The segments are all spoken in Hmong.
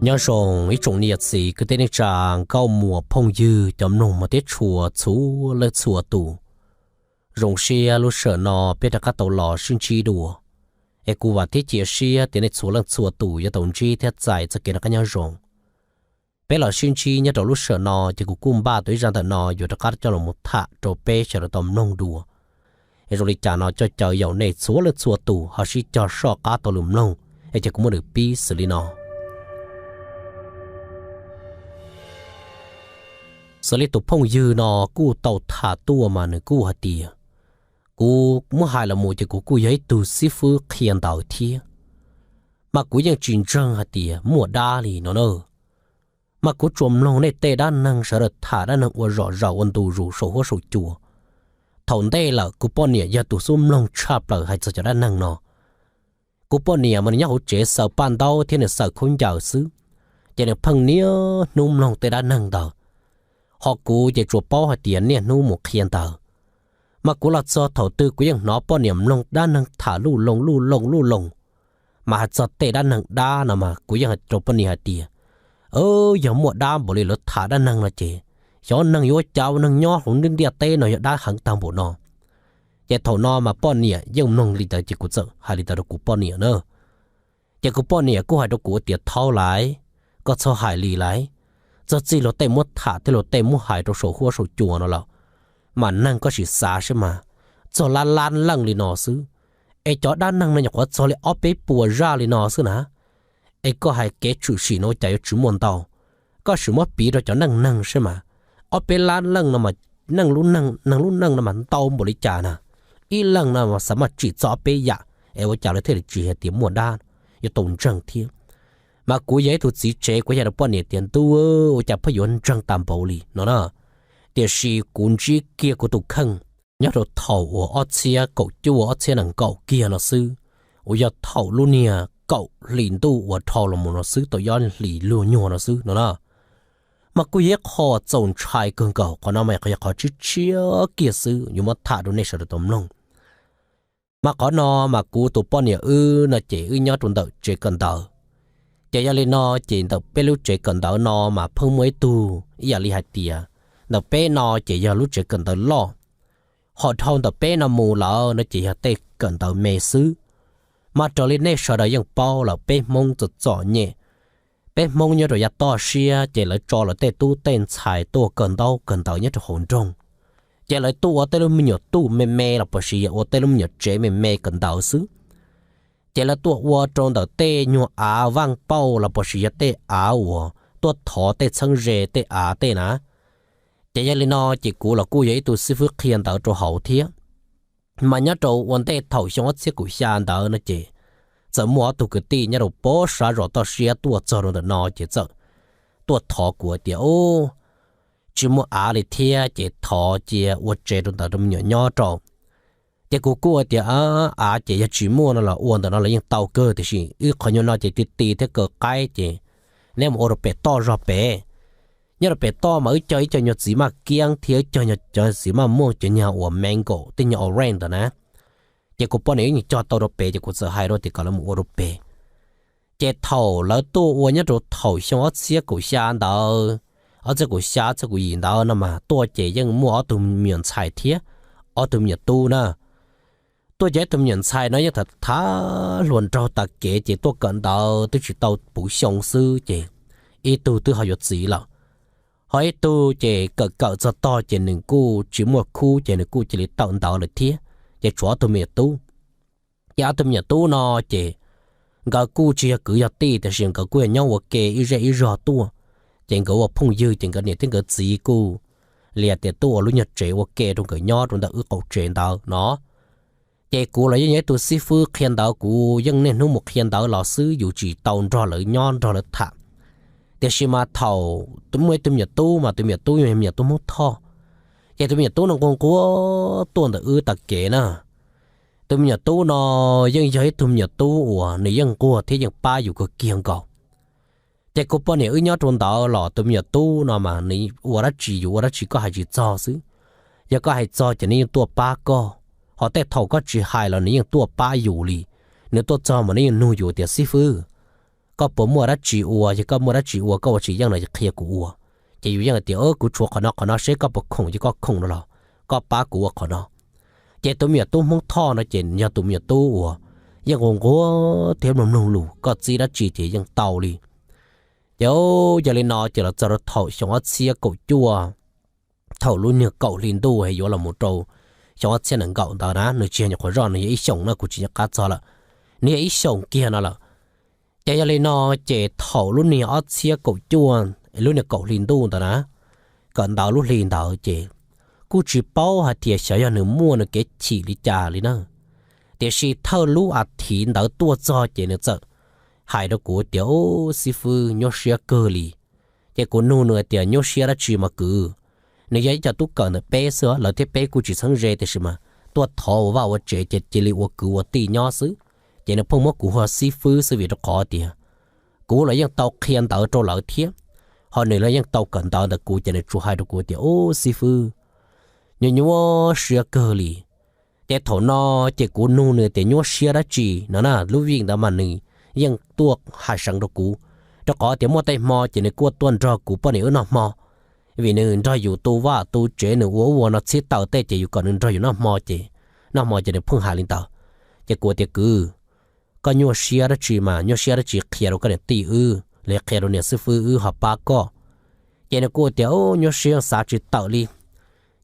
Nyob zoo ib tsoom niam txiv kwv tij neej tsa, nkauj muam phooj ywg cov mloog mog thiab tshua txhua leej txhua tus. Zoo siab lub sij hawm no peb rov qab tau los sib ntsib dua, es kuv vam thiab cia siab tias nej txhua leej txhua tus yuav tau ntsib thiab txais txoj kev noj qab nyob zoo. Peb los sib ntsib nyob rau lub sij hawm no ces kuv kuj npaj tau ib zaj ntawm no yuav rov qab coj los mus tham rau peb sawv daws tau mloog dua. Es zoo li cas no coj caw yaum nej txhua leej txhua tus ho sib cog soj qab tau los mloog, es ces kuv muab nws pib xws li no. Xws li tus phooj ywg no kuj tau tham tuaj mas nws kuj hais tias, kuv muab hais los mus ces kuv kuj yog ib tug xib fwb qhia ntawv thiab, mas kuv yeej tsis ntseeg hais tias muaj dab li no na. Mas kuv tsuas mloog nej tej dab neeg sawv daws tham dab neeg ua zom zaws ua ntu zus saum huab saum cua. Thaum ntej lawm kuv poj niam yog tus xub mloog tshaj plaws hais txog cov dab neeg no. Kuv poj niam mas nws nyob hauv tsev xaws paj ntaub thiab nws xaws khaub ncaws xwb, ces nws pheej niaj hnub mloog tej dab neeg ntawd. Ho kuv ces tsuas paub hais tias niaj hnub mus qhia ntawv. Mas kuv los txog thaum twg kuv yeej hnov poj niam mloog dab neeg tham luj loo luj loo luj loo. Mas hais txog tej dab neeg dab no mas kuv yeej hais rau poj niam hais tias, yog muaj dab npaum li lawv tham dab neeg no ces xyov neeg yuav ua cas ua neeg nyob hauv ntiaj teb no yog dab heev tag npaum no. Ces thaum no mas poj niam yeej mloog li ntawd ces kuv txawm hais li ntawd rau kuv poj niam na. Ces kuv poj niam kuj hais rau kuv tias, thaub laiv, koj txhob hais li laiv. Txog txij luag tej muab tham thiab luag tej muab hais rau saum huab saum cua no lawm, mas neeg koj sim xav saib mas, txog lab lab leej li no xwb, es cov dab neeg no nyuam qhuav txog li ob peb puas zaj li no xwb na. Es koj hais kev tshwm sim no ua cas yuav tsis muaj ntau? Koj sim muab piv rau cov neej neeg saib mas, ob peb lab leej no mas, neeg lub neej, neeg lub neej no mas ntau npaum li cas na. Ib leeg no mas xav maj tsim txog ob peb yam, es ua cas lawv thiaj li tsis hais tias muaj dab, yuav tau ntseeg thiab. Mas kuv yog ib tug txiv tsev kuv hais rau poj niam tias, ntuj, ua cas pheej yuav ntseeg tas npaum li no na. Tiam sis kuv ntsib kiag kuv tus kheej nyob rau thaum uas ob txhiab kaum cuaj ob txhiab nees nkaum kiag no xwb, uas yog thaum lub niag kaum hlis ntuj uas dhau los mus no xwb tau ob hlis luag nyuag no xwb no na. Mas kuj yog ib qho txaus ntshai kawg nkaus, qhov no mas yog qhov tshiab tshiab kiag xwb yuav muab tham rau nej sawv daws tau mloog. Mas qhov no mas kuv tus poj niam wb no ces wb nyob rau ntawm tsev kawm ntawv. Ces yog li no ces ntawm peb lub tsev kawm ntawv no mas pheej muaj ib tug, ib yam li hais tias ntawm peb no ces yog lub tsev kawm ntawv loj, ho dhau ntawm peb no mus lawm no ces yog tej kawm ntawv me xwb. Mas raws li nej sawv daws yeej paub lawm peb Hmoob txom txom nyem, peb Hmoob nyob rau yav toj siab ces lawv tso lawv tej tub tej ntxhais tuaj kawm ntaub kawm ntawv nyob rau hauv nroog. Ces lawv tuaj ua tej lub me nyuam tuj me me los puas sis yog ua tej lub me nyuam tsev me me kawm ntawv xwb. Ces lawv tuaj ua rau ntawm tej nyuag av vaaj pauj los puas sis yog tej av uas tuaj thov tej txheeb ze tej av tej na. Ces yog li no ces kuv los kuj yog ib tug xib fwb qhia ntawv rau hauv thiab. Mas nyob rau ua ntej thaum xyoo ob txhiab kaum xya ntawd no ces txawm muaj ob tug kwv tij nyob rau pob sav zos toj siab tuaj txog rau ntawm no ces txawm tuaj thov kuv tias, tsis muaj av li thiab ces thov cia ua tsev rau ntawd rau me nyuam nyob rau. Ces kuv kuj tias, av ces yog tsis muaj no los ua ntawm no los yeej tau kawg, tiam sis wb qhov nyuag no ces ti ti thiab kaw qaib ces neb mus ua rau pem toj zog pem. Nyob rau pem toj mas wb cog ib co nyuag txiv maj kiab thiab wb cog cov txiv maj muaj cov nyuag uas mango tej nyuag orange ntawd na. Ces kuv poj niam wb nws cog tau rau pem ces kuv txawm hais rau tias kom lawv mus ua rau pem. Ces thaum lawv tuaj ua nyob rau thaum xyoo ob txhiab kaum xya ntawd, ob txhiab kaum xya ob txhiab kaum yim ntawd no mas tuaj ces yeej muaj ob tug me nyuam ntxhais thiab ob tug me nyuam tub na. Tuaj ces ob tug me nyuam ntxhais no yeej tham tham hluas nraug tas kev ces tuaj kawm ntawv twb tsis tau puv xyoo xwb ces ib tug twb ho yuav txiv lawm. Ho ib tug ces kawm kawm txog tog ces nws kuj tsis muaj khub ces nws kuj cia li tawm ntawv lawm thiab, ces tshuav ob tug me nyuam tub. Ces ob tug me nyuam tub no ces nkawd kuj tsis yog kwv yog tij tiam sis nkawd kuj yog nyob ua ke ib zej ib zog tuaj. Ces nkawd ua phooj ywg ces nkawd niam thiab nkawd txiv kuj li tias tuaj ua lub nyuag tsev ua ke rau nkawd nyob rau ntawm wb qaum tsev ntawd no. Ces kuv los yeej yog ib tug xib fwb qhia ntawv, kuv yeej niaj hnub mus qhia ntawv los xwb, yus tsis tau nrog lawv nyob nrog lawv tham. Tiam sis mas thaum muaj ib tug me nyuam tub mas tus me nyuam tub yog me nyuam tub Hmoob Thoj, ces tus me nyuam tub no nquag nquag tuaj ntawm wb tag kev na. Tus me nyuam tub no yeej yog ib tug me nyuam tub uas nws yeej nquag thiab yeej pab yus kawg kiag nkaus. Ces kuv poj niam wb nyob rau ntawd los tus me nyuam tub no mas nws ua dab tsi yus ua dab tsi koj hais tsis txog xwb. Yog koj hais txog ces nws yeej tuaj pab koj, ho tej thaum koj tsis hais los nws yeej tuaj pab yus li. Nws tuaj txog mas nws yeej nug yus tias, xib fwb, koj puas muaj dab tsi ua, yog koj muaj dab tsi ua koj ua tsis yeej no ces qhia kuv ua. Ces yus yeej hais tias, kuv tshuav qhov no qhov no seb koj puas khoom, yog koj khoom no los koj pab kuv ua qhov no. Ces tus me nyuam tub Hmoob Thoj no ces yog tus me nyuam tub uas yeej nquag nquag thiab mloog mloog lus, koj txib dab tsi ces yeej tau li. Ces yog li no ces los txog rau thaum xyoo ob txhiab kaum cuaj, thaum lub niag kaum hli ntuj es yuav los mus rau xyoo ob txhiab nees nkaum ntawd na, nws tsis yog nyuam qhuav zoj, nws yog ib xyoos no, kuv tsis nco qab txog lawm, nws yog ib xyoos kiag no lawm. Ces yog li no ces thaum lub niag ob txhiab kaum cuaj, lub niag kaum hli ntuj ntawd na, kawm ntawv lub hli ntawd ces kuj tsis paub hais tias xyov yog nws muaj nws kev chim li cas li na. Tiam sis thawj lub a thiv ntawd tuaj txog ces nws txawm hais rau kuv tias, Ub, xib fwb, nyuaj siab kawg li. Ces kuv nug nws tias, Nyuaj siab dab tsi mas kwv? Nws yog ib co tub kawm ntawm peb xwb, lawv thiab peb kuj tsis txheeb ze, tiam sis mas tuaj thov ua vaj ua tsev ces cia li ua kwv ua tij nyob xwb. Ces nws pheej muab kuv hu xib fwb xwb vim rau qhov tias kuv los yeej tau qhia ntawv rau lawv thiab, ho nws los yeej tau kawm ntawv ntawm kuv, ces nws tsuas hais rau kuv tias, Ub, xib fwb, nyuaj nyuaj siab kawg li. Ces thaum no ces kuv nug nws tias, Nyuaj siab dab tsi no na? Lub vij ntawd mas nws yeej tuaj hais seev rau kuv, rau qhov tias muaj tej hmo ces nws kuj tuaj nrog kuv poj niam wb noj hmo, vim nws nrog yus tu vaj tu tsev, nws ua ub ua no txhib taws tej ces yus kom nws nrog yus noj hmo ces, noj hmo ces nws pheej hais li ntawd. Ces kuv tias, Kwv, koj nyuaj siab dab tsi mas nyuaj siab dab tsi, qhia rau koj niam tij wb los qhia rau niam xib fwb wb ho pab koj. Ces nws kuj tias, Ub, nyuaj siab xav tsis tawm li.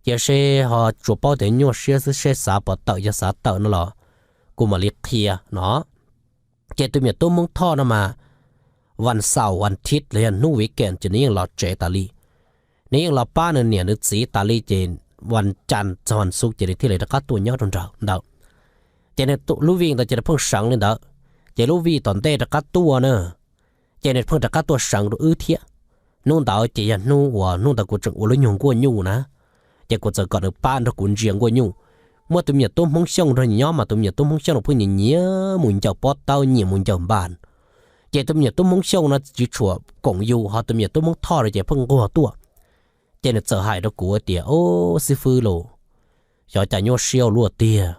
Ces seb ho tsuas paub tias nyuaj siab xwb, seb xav puas tawm, yog xav tawm no los kuv mam li qhia no. Ces tus me nyuam tub Hmoob Thoj no mas vas xaum vas thiv los yog hnub weekend ces nws yeej los tsev tas li. Nws yeej los pab nws niam nws txiv tas li ces vas cas txog vas xuv ces nws thiaj li rov qab tuaj nyob rau nraum ntawd. Ces nws lub vij ntawd ces nws pheej seev li ntawd. Ces lub vij tom ntej rov qab tuaj na, ces nws pheej rov qab tuaj seev rau wb thiab. Hnub ntawd ces yog hnub uas hnub ntawd kuv tseem ua lub nyuag nkuaj nyuj na, ces kuv txawm kom nws pab nrog kuv ntsia nkuaj nyuj. Muaj tus me nyuam tub Hmoob Xyooj nrog nws nyob mas tus me nyuam tub Hmoob Xyooj no pheej nyiam nyiam mus ncaws pob tawb, nyiam mus ncaws npas. Ces tus me nyuam tub Hmoob Xyooj no tsis tshua koom yus, ho tus me nyuam tub Hmoob Thoj no ces pheej nquag tuaj. Ces nws txawm hais rau kuv tias, Ub, xib fwb lauj, xyov cas nyuaj siab ua luaj tiag.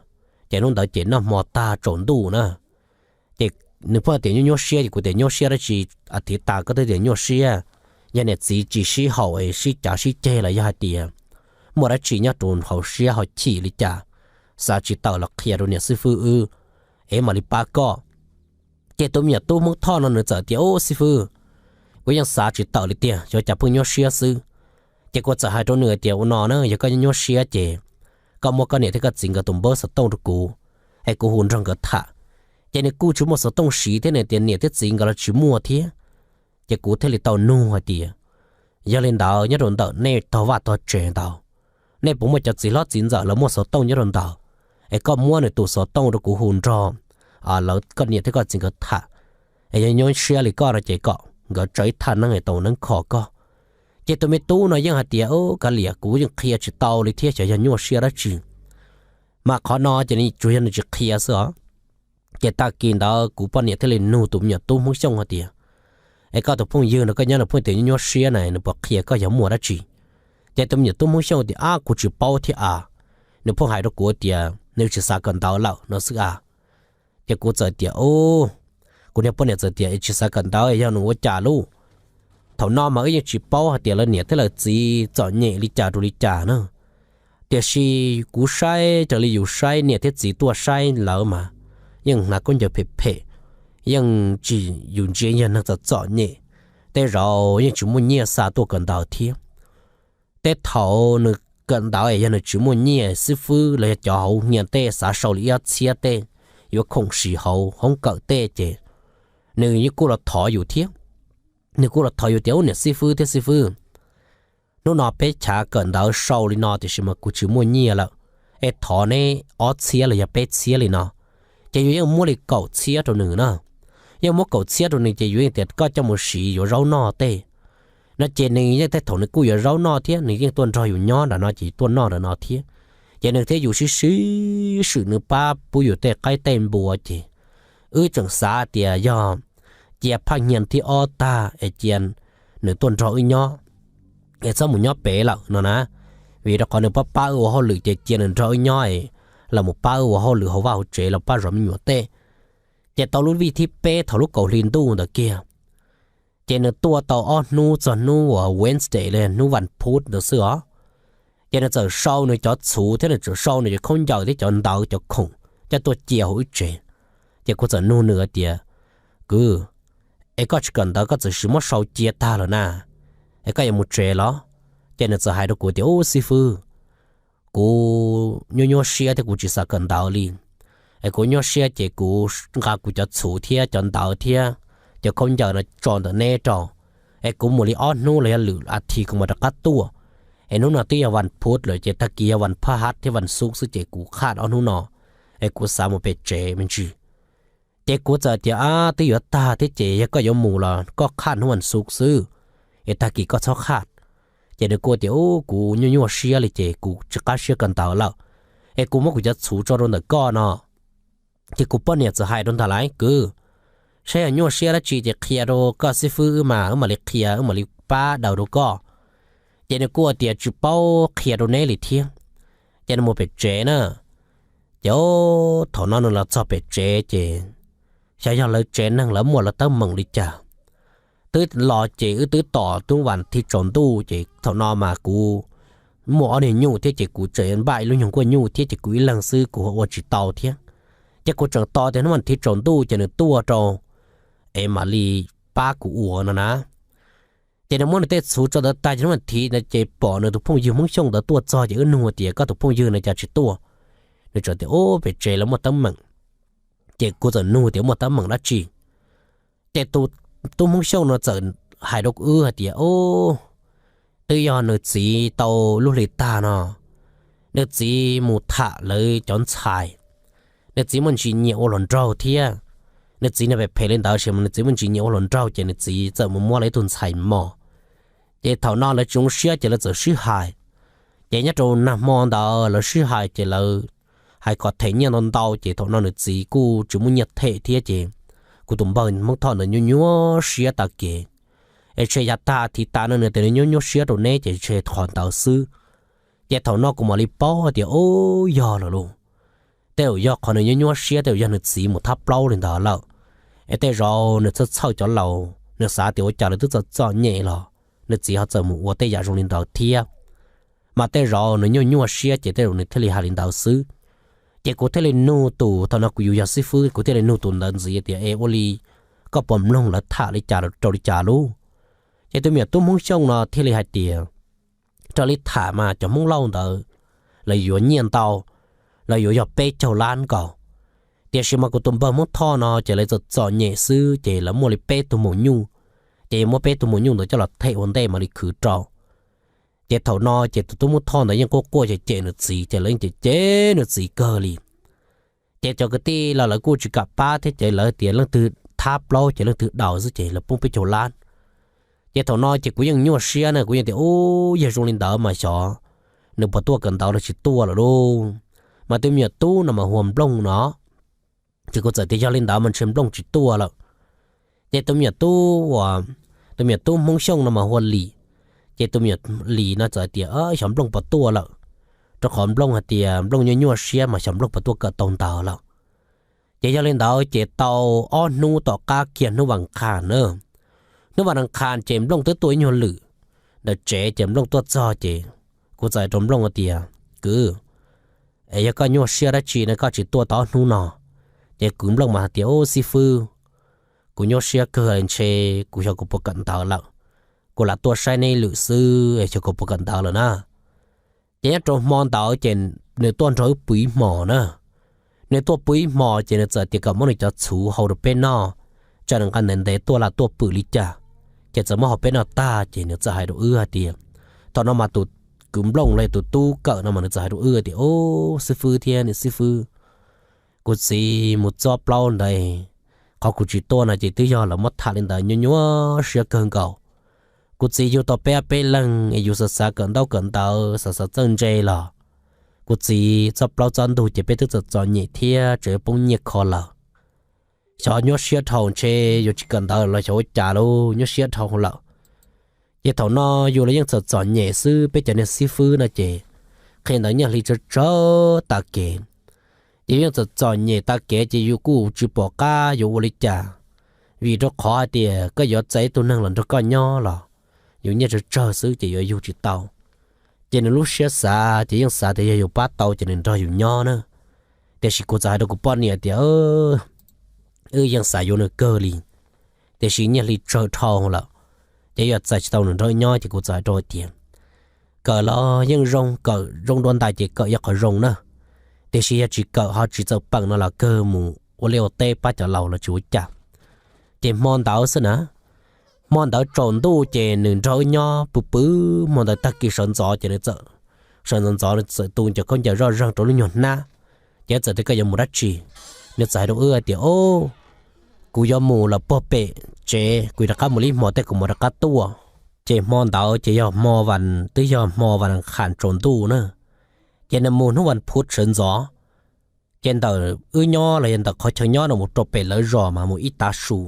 Ces hnub ntawd ces noj hmo tag tsaus ntuj na, ces nws pheej tias nyuaj nyuaj siab, ces kuv tias, Nyuaj siab dab tsi? A thiv tas koj twb tias nyuaj siab. Yog niam txiv tsis sib haum es sib cav sib ceg los yog hais tias muaj dab tsi nyob rau hauv siab ho chim li cas, xav tsis tawm los qhia rau niam xib fwb wb es mam li pab koj. Ces tus me nyuam tub Hmoob Thoj no nws txawm tias, Ub, xib fwb, kuv yeej xav tsis tawm li tiag, xyov cas pheej nyuaj siab xwb. Ces kuv txawm hais rau nws tias, Ua no na, yog koj nyuaj siab ces koj muab koj niam thiab koj txiv nkawd tus npawb xov tooj rau kuv, es kuv hu nrog nkawd tham. Ces nws kuj tsis muaj xov tooj siv thiab, nws tias niam thiab txiv nkawd los tsis muaj thiab. Ces kuv thiaj li tau nug hais tias, Yog li ntawd nyob rau ntawm nej tog vaj tog tsev ntawd, nej puas muaj cov txiv hlob txiv ntxawm lawv muaj xov tooj nyob rau ntawd, es koj muab nws tus xov tooj rau kuv hu nrog lawv, koj niam thiab koj txiv nkawd tham, es yog nyuaj siab li koj no ces kom nkawd tsa ib thaj neeb es tau neeb kho koj? Ces tus me tub no yeej hais tias, Kav liam, kuv yeej qhia tsis tau li thiab, xyov yog nyuaj siab dab tsi. Mas qhov no ces tsuas yog nws tsis qhia xwb os. Ces tag kis ntawd kuv poj niam thiaj li nug tus me nyuam tub Hmoob Xyooj hais tias, Es koj tus phooj ywg no koj nyob nws pheej tias nyuaj nyuaj siab na, nws puas qhia koj yog muaj dab tsi? Ces tus me nyuam tub Hmoob Xyooj tias, Ab, kuv tsis paub thiab as. Nws pheej hais rau kuv tias nws tsis xav kawm ntawv lawm no xwb as. Ces kuv txawm tias, Ub, kuv niag poj niam txawm tias, Tsis xav kawm ntawv yog nws ua cas lauj? Thaum no mas wb yeej tsis paub hais tias lawv niam thiab lawv txiv txom nyem li cas rau li cas na. Tiam sis kuv saib raws li yus saib niam thiab txiv tuaj saib lawv mas yeej hnav khaub ncaws phem phem, yeej tsis, yus ntsia yog neeg txom txom nyem, tej zaum yeej tsis muaj nyiaj xa tuaj kawm ntawv thiab. Tej thaum nws kawm ntawv es yog nws tsis muaj nyiaj, xib fwb los yog cov hauv hnia tej xav sau li ib ob txhiab tej yuav khoom siv hauv hoob kawm tej ces nws yeej kuj los thov yus thiab. Nws kuj los thov yus tias, Ub, niam xib fwb thiab xib fwb, hnub no peb chav kawm ntawv sau li no tiam sis mas kuv tsis muaj nyiaj lawm, es thov neb ob txhiab los yog peb txhiab li no. Ces yus yeej muab li kaum txhiab rau nws na. Yeej muab kaum txhiab rau nws ces yus yeej tias koj coj mus siv yuav zaub noj tej no. Ces nws yeej tej thaum nws kuj yuav zaub noj thiab, nws yeej tuaj nrog yus nyob nram no ces tuaj noj nram no thiab. Ces nws thiab yus sib sib swm, nws pab pub yus tej qaib tej npua ces wb tseem xav tias yog cia phaj hnia thib ob tag es cia nws tuaj nrog wb nyob, es txhob mus nyob pem lawm no na. Vim rau qhov nws pab pab wb ua hauj lwm ces cia nws nrog wb nyob es los mus pab wb ua hauj lwm hauv vaj hauv tsev los pab zov me nyuam tej. Ces tau lub vij thib peb thaum lub kaum hli ntuj ntawd kiag, ces nws tuaj tau ob hnub txog hnub uas Wednesday li hnub vas phuv ntawd xwb os. Ces nws txawm sau nws cov txhuv thiab nws txawm sau nws cov khaub ncaws thiab cov ntawv cov khoom coj tuaj cia hauv wb tsev. Ces kuv txawm nug nws hais tias, Kwv, es koj tsis kawm ntawv koj txawm sis muab sau cia tag lawm na, es koj yuav mus tsev los? Ces nws txawm hais rau kuv tias, Ub xib fwb, kuv nyuaj nyuaj siab thiab kuv tsis xav kawm ntawv li. Es kuv nyuaj siab ces kuv nqa kuv cov txhuv thiab cov ntawv thiab cov khaub ncaws no tso ntawm neb rau, es kuv mus li ob hnub los yog lwm a thiv kuv mam rov qab tuaj. Es hnub no twb yog vas phuv lawm ces tag kis yog vas phaj hab thiab vas xuv xwb ces kuv qhaj ob hnub no, es kuv xav mus pem tsev me ntsis. Ces kuv txawm tias, Ab, twb yuav tag thiab ces yog koj yuav mus los koj qhaj hnub vas xuv xwb, es tag kis koj txhob qhaj. Ces nws kuj tias, Ub, kuv nyuaj nyuaj siab li ces kuv tsis qab siab kawm ntawv lawm, es kuv muab kuv cov txhuv tso rau ntawm koj no. Ces kuv poj niam txawm hais rau ntag lauj, Kwv, saib yog nyuaj siab dab tsi ces qhia rau koj xib fwb wb mas wb mam li qhia wb mam li pab daws rau koj. Ces nws kuj tias, Tsis paub qhia rau neb li thiab. Ces nws mus pem tsev na. Ces thaum no nws los txog pem tsev ces xyov yog lawv tsev neeg lawv muaj lawv teeb meem li cas, twb los ces wb twb tos hnub vas thiv tsaus ntuj ces thaum no mas kuv muaj ob niag nyuj thiab ces kuv tseem npaj ib lub nyuag nkuaj nyuj thiab ces kuv ib leeg xwb kuv ua tsis tau thiab. Ces kuv tseem tos tias hnub vas thiv tsaus ntuj ces nws tuaj rau es mam li pab kuv ua no na. Ces nws muab nws tej txhuv tso ntawd tag ces hnub vas thiv ntawd ces pom nws tus phooj ywg Hmoob Xyooj ntawd tuaj txog ces wb nug tias, Koj tus phooj ywg no cas tsis tuaj? Nws txawm tias, Ub, pem tsev lawv muaj teeb meem. Ces kuv txawm nug tias, Muaj teeb meem dab tsi? Ces tus tub Hmoob Xyooj no txawm hais rau wb hais tias, Ub, twb yog nws txiv tau lub hli tag no, nws txiv mus tham lawv cov ntxhais, nws txiv muaj ntsis nyiam ua hluas nraug thiab. Nws txiv no phem phem li ntawd sis mas nws txiv muaj ntsis nyiam ua hluas nraug ces nws txiv txawm mus muab lawv ib tug ntxhais mos. Ces thaum no lawv tsis zoo siab ces lawv txawm sib hais. Ces nyob rau nag hmo ntawd lawv sib hais ces lawv hais kom them nyiaj ntau ntau ces thaum no nws txiv kuj tsis muaj nyiaj them thiab ces kuv tus npawg Hmoob Thoj ntawd nyuaj nyuaj siab tag kev. Es ntshe yav tag thiv tas no nws tias nws nyuaj nyuaj siab rau neb ces ntshe qhov ntawd xwb. Ces thaum no kuv mam li paub tias, Ub, yog lawm lauj. Tej zaum yog qhov nws nyuaj nyuaj siab tej zaum yog nws txiv mus thab plaub li ntawd lawm. Es tej zaum nws txhawj txhawj cov laus nws xav tias ua cas lawv twb txom txom nyem los nws txiv ho txawm mus ua tej yam zoo li ntawd thiab. Mas tej zaum nws nyuaj nyuaj siab ces tej zaum nws thiaj li hais li ntawd xwb. Ces kuv thiaj li nug tus, thaum no kuv yus yog xib fwb kuv thiaj li nug tus ntawd ntxiv tias, Es ua li koj puas mloog lawv tham li cas rau li cas lub? Ces tus me nyuam tub Hmoob Xyooj no thiaj li hais tias, Raws li tham mas cov Hmoob Lauj ntawd lawv yuav nyiaj ntau, lawv yuav yog peb caug lab nkaus. Tiam sis mas kuv tus npawg Hmoob Thoj no ces lawv txom txom nyem xwb ces lawv muaj li peb tug maum nyuj, ces yuav muab peb tug maum nyuj ntawd coj los them ua ntej mam li khwv rau. Ces thaum no ces tus tub Hmoob Thoj ntawd yeej quaj quaj ces cem nws txiv ces lawv yeej cem cem nws txiv kawg li. Ces cov kwv tij los lawv kuj tsis kam pab thiab ces lawv tias leej twg thab plaub ces leej twg daus xwb ces lawv poob peb caug lab. Ces thaum no ces kuv yeej nyuaj siab na, kuv yeej tias, Ub, yog zoo li ntawd mas xyov nws puas tuaj kawm ntawv los tsis tuaj lawm lauj. Mas tus me nyuam tub no mas hu ua Nplooj no. Ces kuv txawm tias yog li ntawd mas ntshe Nplooj tsis tuaj lawm. Ces tus me nyuam tub uas, tus me nyuam tub Hmoob Xyooj no mas hu ua Lis. Ces tus me nyuam Lis no txawm tias xyov Nplooj puas tuaj lawm, rau qhov Nplooj hais tias Nplooj nyuaj nyuaj siab mas xyov Nplooj puas tuaj kawm tau ntawv lawm. Ces yog li ntawd ces tau ob hnub tom qab kiag hnub vas qhas na, hnub vas qhas ces Nplooj twb tuaj ib nyuag lwm ntawm tsev ces Nplooj tuaj txog ces kuv txawm rau Nplooj tias, Kwv, es yog koj nyuaj siab dab tsi no koj tsis tuaj tau ob hnub no? Ces kwv Nplooj mas hais tias, Ub xib fwb, kuv nyuaj siab kawg ntshe kuv xyov kuv puas kawm ntawv lawm. Kuv lam tuaj saib neb lwm xwb xyov kuv puas kawm ntawv lawm na. Ces nyob rau hmo ntawd ces nws tuaj nrog wb pw ib hmos na. Nws tuaj pw ib hmos ces nws txawm tias kom muab nws cov txhuv hau rau peb noj, tsam nws nqa ntev ntev tuaj lam tuaj pwm li cas. Ces txawm muab hau peb noj tag ces nws txawm hais rau wb hais tias, thaum no mas tus kwv Nplooj los tus tub kawm no mas nws txawm hais rau wb tias, Ub xib fwb thiab niam xib fwb, kuv txiv mus txob plaub ntawd, qhov kuv tsis tuaj no ces twb yog lawv muab tham li ntawd nyuaj nyuaj siab kawg nkaus. Kuv txiv yug tau peb peb leeg es yus xav xav kawm ntaub kawm ntawv xav xav txawj ntse los kuv txiv txob plaub txob ntug ces peb twb txom txom nyem thiab tseem yuav poob nyiaj kho lawm. Xyov nyuaj siab dhau ntshe yuav tsis kawm ntawv los xyov ua cas lauj, nyuaj siab dhau lawm. Ces thaum no yus los yeej txom txom nyem xwb, peb cov niag xib fwb no ces qhia ntawv nyiaj hli tsawg tsawg tag kev. Ces yeej txom txom nyem tag kev ces yus kuj tsis pom qab yuav ua li cas, vim rau qhov hais tias koj yuav txais ib tug neeg los nrog koj nyob los yus nyiaj tsawg tsawg xwb ces yuav yug tsis tau. Ces nws lub siab xav ces yeej xav tias yog yus pab tau ces nws nrog yus nyob na. Tiam sis kuv txawm hais rau kuv poj niam tias, wb yeej xav yuav nws kawg li, tiam sis nyiaj hli tsawg dhau lawm, ces yog txais tsis tau nws nrog nyob ces kuv txawm hais rau hais tias, kawm los yeej zoo, kawm zoo dua ntais ces kawm yog qhov zoo na, tiam sis yog tsis kawm ho tsis txawm peem no los kawg mus ua liaj ua teb pab cov laus los tsis ua cas. Ces hmo ntawd xwb na, hmo ntawd tsaus ntuj ces nws nrog wb nyob pw pw, hmo ntawd tag kis sawv ntxov ces nws txawm, sawv ntxov ntxov nws txawm tu cov khaub ncaws zoj zeeg rau lub nyuag hnab, ces txawm tias, koj yuav mus dab tsi? Nws txawm hais rau wb tias, o, kuv yuav mus lawm puag pem tsev, kuv rov qab mus li hmo tej kuv mam rov qab tuaj. Ces hmo ntawd ces yog hmo vas, twb yog hmo vas kham tsaus ntuj na, ces nws mus hnub vas phuv sawv ntxov. Ces ntawm wb nyob los yog ntawm qhov chaw nyob no mus rau pem lawv zos mas mus ib tav su.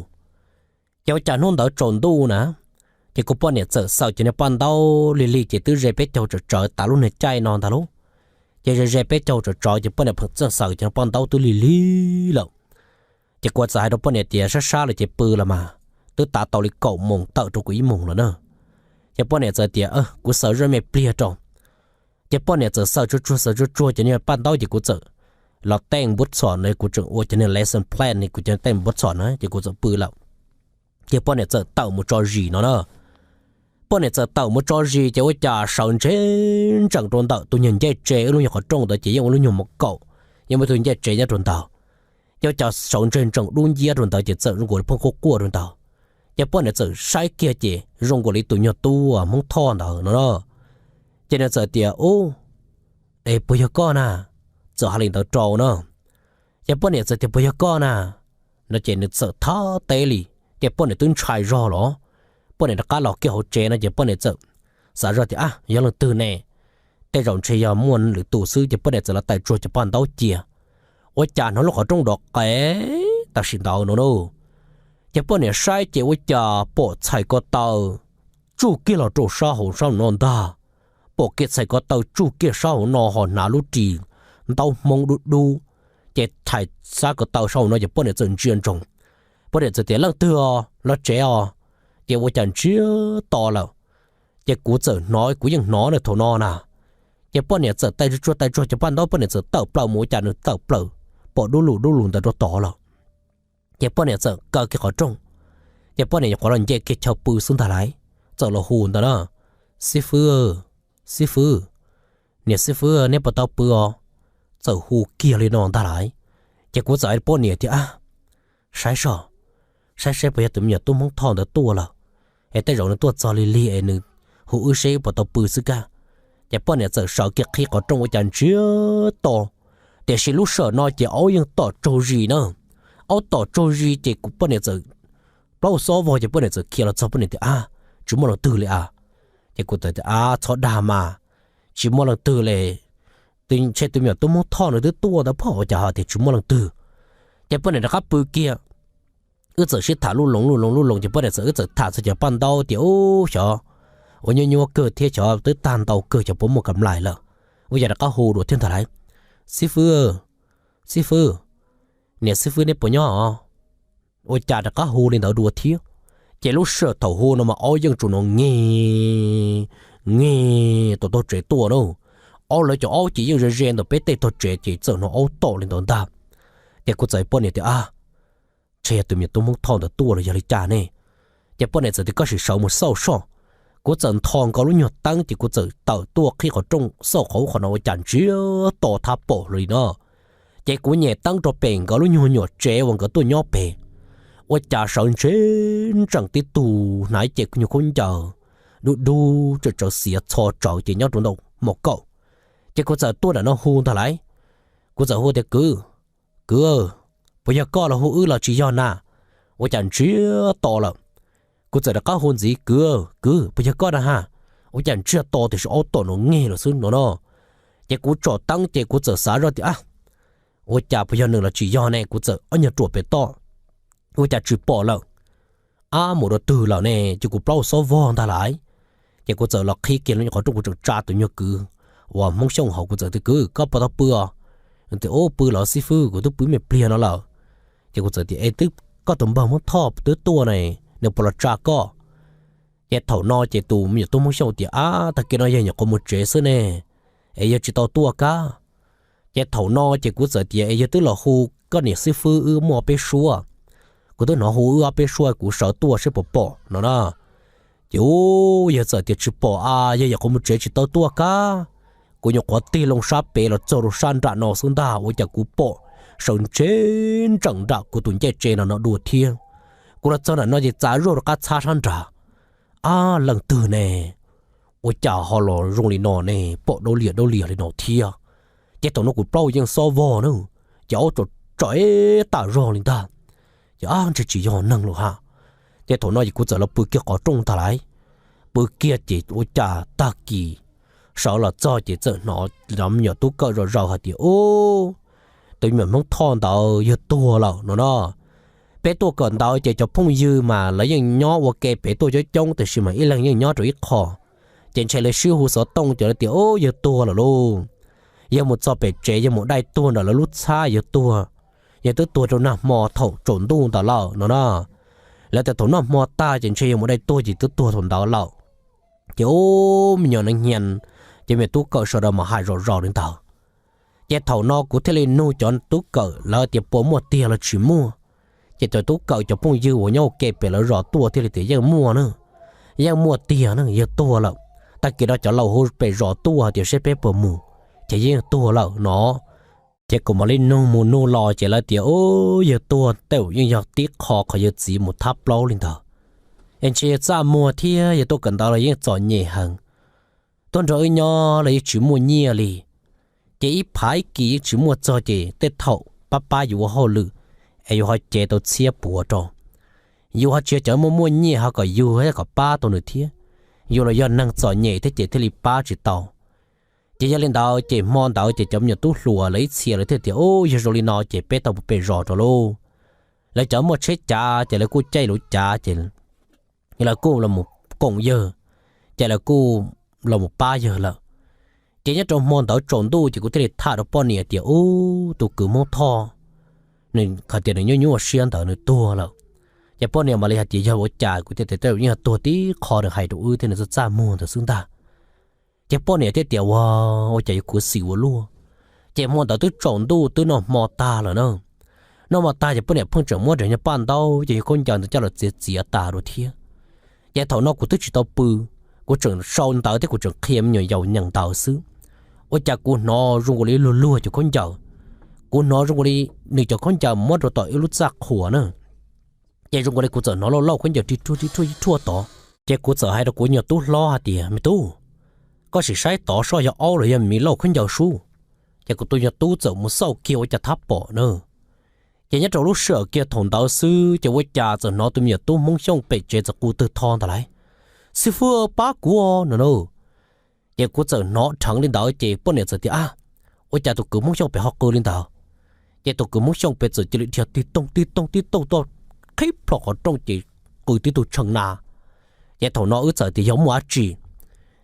Ces ua cas hnub ntawd tsaus ntuj na, ces kuv poj niam txawm xaws cov niag paj ntaub lig lig ces twb ze peb caug tsawv tsawv tas lub niag caij no ntag lauj. Ces ze ze peb caug tsawv tsawv ces poj niam pheej txawj xaws cov niag paj ntaub twb lig lig lawm. Ces kuv txawm hais rau poj niam tias, sab sab lawm ces pw los mas, twb tav tau li kaum moos tawm rau kaum ib moos lawm na. Ces poj niam txawm tias, kuv xaws zoj me pliag rau. Ces poj niam txawm xaws tsuag tsuag xaws tsuag tsuag cov niag paj ntaub ces kuv txawm los teej npub txhom no, kuv tseem ua cov niag lesson plan ne, kuv cov teej npub txhom na ces kuv txawm pw lawm. Ces poj niam txawm tawm mus tso zis no na. Poj niam txawm tawm mus tso zis ces ua cas sawv ntseg ntsees rau ntawm tus nyuag ncej tsev, wb lub nyuag qhov rooj ntawd ces yeej ua lub nyuag mos kaum, yeej muaj tus ncej tsev nyob rau ntawd. Ces ua cas sawv ntseg ntsees dub nciab rau ntawd ces txawm zoo nkaus li pheej quaj quaj rau ntawd. Ces poj niam txawm saib kiag ces zoo nkaus li tus nyuag tub Hmoob Thoj ntawd no na. Ces nws txawm tias, ub, es puas yog koj na? Txawm hais li ntawd rau na. Ces poj niam txawm tias, puas yog koj na? No ces nws txawm thab teb li, ces poj niam twb ntshai zog los, poj niam rov qab los kiag hauv tsev no ces poj niam txawm xav zog tias, a, yog leej twg ne? Tej zaum ntshe yog muaj lwm tus xwb ces poj niam txawm los tais tsuag cov paj ntaub cia. Ua cas hnov lub qhov rooj dov qev tam sim ntawd no na. Ces poj niam saib ces ua cas pom txhais ko taw tsuj kiag los rau sab hauv sab hauv no ntag. Pom kiag txhais ko taw tsuj kiag sab hauv no ho hnav lub ris ntaub Hmoob dub dub, ces txhais sab ko taw sab hauv no ces poj niam txawm ntsia ntsoov. Poj niam txawm tias, leej twg os, los tsev os? Ces ua cas ntsiag to lawm. Ces kuv txawm hnov, kuv yeej hnov na thaum no na. Ces poj niam txawm tais tsuag tais tsuag cov paj ntaub, poj niam txawm tawm plaws mus, ua cas nws tawm plaws pom dub lug dub lug ntawd rau tod lawm. Ces poj niam txawm kaw kiag qhov rooj, ces poj niam nyuam qhuav los nce kiag chaw pw xwb ntag lauj. Txawm los hu ntawd na, xib fwb, xib fwb, niam xib fwb neb puas tau pw os? Txawm hu kiag li no ntag lauj. Ces kuv txawm hais poj niam tias, a, saib seb, saib seb puas yog tus me nyuam tub Hmoob Thoj ntawd tuaj lawm, es tej zaum nws tuaj txog lig lig es nws hu wb seb wb puas tau pw xwb kag. Ces poj niam txawm sawv kiag qhib qhov rooj ua cas ntsiag to, tiam sis lub sij hawm no ces aub yeej tom tsaug zis na. Aub tom tsaug zis ces kuv poj niam txawm plaub xob vog ces poj niam txawm khiav los txog, poj niam tias, a, tsis muaj leej twg li a. Ces kuv txawm tias, a, txhob dag mas, tsis muaj leej twg li, ntshe tus me nyuam tub Hmoob Thoj nws twb tuaj ntawd pob, ua cas ho tias tsis muaj leej twg. Ces poj niam rov qab pw kiag. Wb txawm sib tham lub loo lub loo lub loo ces poj niam txawm, wb txawm tham txog cov paj ntaub tias, ub, xyov ua nyuaj nyuaj kawg thiab, xyov twb tag ntau kawg, xyov puas muaj kam lais lawm. Ua cas rov qab hu dua thiab ntag lauj, xib fwb, xib fwb, niam xib fwb neb puas nyob os? Ua cas rov qab hu li ntawd dua thiab. Ces lub sij hawm thaum hu no mas aub yeej tsuas hnov nge nge tom tog tsev tuaj na. Aub lawv cov aub ces yeej ze ze ntawm peb tej tog tsev ces txawm hnov aub tom li ntawd ntag. Ces kuv txawm poj niam tias, a, ntshe yog tus me nyuam tub Hmoob Thoj ntawd tuaj los yog li cas ne? Ces poj niam txawm tias, koj sim sawv mus xauj soj. Kuv txawm ntho nkaus lub nyuag teeb ces kuv txawm tawm tuaj qhib qhov rooj xauj qhov ub qhov no ua cas ntsiag to thab pom li no. Ces kuv nyem teeb rau pem nkawd lub nyuag nyuam tsev uas nkawd tuaj nyob pem, ua cas sawv ntshe ntsees tib tug hnav ib ce nyuag khaub ncaws dub dub tsawv tsawv xiav txho tsawv ces nyob rau ntawm mos kaum. Ces kuv txawm tuaj nram no hu ntag lauj. Kuv txawm hu tias, kwv, kwv, puas yog koj los hu wb los tsis yog na? Ua cas ntsiag to lawm. Kuv txawm rov qab hu ntxiv, kwv, kwv, puas yog koj na ha? Ua cas ntsiag to tiam sis aub tom no nge lawm xwb no no. Ces kuv tsom teeb ces kuv txawm xav zoj tias, a, ua cas puas yog nws los tsis yog ne? Kuv txawm ob nyuag ruam pem toj, ua cas tsis pom lawm. Ab, mus dua twg lawm ne? Ces kuv plaub xob vog ntag lauj. Ces kuv txawm los qhib kiag lub qhov rooj, kuv tseem tsa tus nyuag kwv uas Hmoob Xyooj hauv, kuv txawm tias, kwv, koj puas tau pw os? Nws tias, Ub, pw los xib fwb, kuv twb pw me pliag no lawm. Ces kuv txawm tias, Es twb koj tus npawg Hmoob Thoj twb tuaj ne, nws puas los tsa koj? Ces thaum no ces tus me nyuam tub Hmoob Xyooj tias, Ab, tag kis no yog nyuam qhuav mus tsev xwb ne, es yog tsis tau tuaj kab. Ces thaum no ces kuv txawm tias, Es yog twb los hu koj niam xib fwb wb muaj peb suab, kuv twb hnov hu wb ob peb suab, kuv sawv tuaj seb puas pom no na. Ces ub, yog txawm tias tsis pom a, yog nyuam qhuav mus tsev tsis tau tuaj kab. Kuv nyuam qhuav tig loo sab pem los txog rau sab nram no xwb ntag, ua cas kuv pom sawv ntshe ntseem nram kuv tus ncej tsev no no dua thiab. Kuv los txog nram no ces txav zoj rau qab txhab sab nrad. Ab, leej twg ne? Ua cas ho los zoo li no ne, pom dau liam dau liam li no thiab? Ces thaum no kuv plaub yeej xob vog na, ces aub tsom tsom ib tag zog li ntag. Ces ab, ntshe tsis yog neeg lawm ha. Ces thaum no ces kuv txawm los pw kiag qhov rooj ntag lauj. Pw kiag ces ua cas tag kis sawv los txog ces txawm hnov me nyuam tub kawm zom zaws hais tias, Ub, tus me nyuam Hmoob Thoj ntawd yawg tuag lawm no no. Peb tuaj kawm ntawv ces cov phooj ywg mas lawv yeej nyob ua ke pem tuaj coob coob, tiam sis mas ib leeg yeej nyob rau ib qho. Ces ntshe lawv sib hu xov tooj ces lawv tias, Ub, yawg tuag lawm lauj. Yawg mus txog pem tsev, yawg mus dai tuag ntawm lawv lub txhab, yawg tuag. Yawg twb tuag rau nag hmo thaum tsaus ntuj ntawd lawm no na. Lawv tias thaum nag hmo tag ces ntshe yawg mus dai tuag ces twb tuag thaum ntawd lawm. Ces ub, me nyuam neev nyias, ces me tub kawm sawv daws mas hais zom zaws li ntawd. Ces thaum no kuv thiaj li nug cov tub kawm lawv tias puas muaj tiag los tsis muaj. Ces cov tub kawm cov phooj ywg uas nyob ua ke pem lawv zos tuaj thiaj li tias yeej muaj na, yeej muaj tiag na, yawg tuag lawm. Tag kis no cov laus hu pem zos tuaj hais tias seb peb puas mus, ces yeej tuag lawm no. Ces kuv mam li nug mus nug los ces lawv tias, Ub, yawg tuag tej zaum yeej yog tib qho qhov yawg txiv mus thab plaub li ntawd, es ntshe yawg txaj muag thiab yawg tuaj kawm ntawv los yeej txom nyem heev. Tuaj nrog wb nyob los yeej tsis muaj nyiaj li, ces ib phav ib kis yeej tsis muaj txog ces tej thaum pab pab yus ua hauj lwm es yus ho cev tau txhiab puav rau. Yus ho tsis yog cov muaj muaj nyiaj ho kom yug thiab kom pab tau nws thiab. Yus los yog neeg txom nyem thiab ces thiaj li pab tsis tau. Ces yog li ntawd ces hmo ntawd ces cov me nyuam tub hluas lawv ib txhia lawv thiaj tias, Ub, yog zoo li no ces peb tau mus pem zos rau lauj. Lawv cov muaj tsheb cav ces lawv kuj caij lawv cav ces lawv kuj los koom yawg, ces lawv kuj los mus pab yawg lawm. Ces nyob rau hmo ntawd tsaus ntuj ces kuv thiaj li tham rau poj niam tias, Ub, tus kwv Hmoob Thoj, nws hais tias nws nyuaj nyuaj siab ntawd nws tuag lawm. Ces poj niam mam li hais tias, Yog ua cas? Kuv thiaj tias, Tej zaum yeej yog tuag tib qho nws hais rau wb thiab nws txaj txaj muag ntawd xwb ntag. Ces poj niam thiaj tias, Ua, ua cas yuav khuv xim ua luaj? Ces hmo ntawd twb tsaus ntuj twb noj hmo tag lawm na. Noj hmo tag ces poj niam pheej tseem muab daim nyuag paj ntaub ces yawg khaub ncaws ntawd coj los txiav txiav tas dua thiab. Ces thaum no kuv twb tsis tau pw, kuv tseem sau ntawv thiab kuv tseem qhia me nyuam yaus nyeem ntawv xwb. Ua cas kuv hnov zoo nkaus li luag luag cov khaub ncaws. Kuv hnov zoo nkaus li nws cov khaub ncaws muab rau tom ib lub txaj qhua na. Ces zoo nkaus li kuv txawm hnov lauj lauj khaub ncaws ri ruaj ri ruaj ri ruaj tod. Ces kuv txawm hais rau kuv nyuag tub hlob hais tias, Me tub, koj sim saib tod soj yog aub los yog miv lauj khaub ncaws sub. Ces kuv tus nyuag tub txawm mus xauj kiag ua cas thab pom na. Ces nyob rau lub sij hawm kiag thaum ntawd xwb ces ua cas txawm hnov tus me nyuam tub Hmoob Xyooj pem tsev txawm qw twg tho ntawd lauj, Xib fwb, pab kuv no na. Ces kuv txawm hnov dheev li ntawd ces poj niam txawm tias, A, ua cas tus kwv Hmoob Xyooj pem ho qw li ntawd? Ces tus kwv Hmoob Xyooj pem txawm cia li dhia tig toog tig toog tig toog tuaj qhib plho qhov rooj ces qw tib tug tshee na. Ces thaum no wb txawm tias yog muaj dab tsi.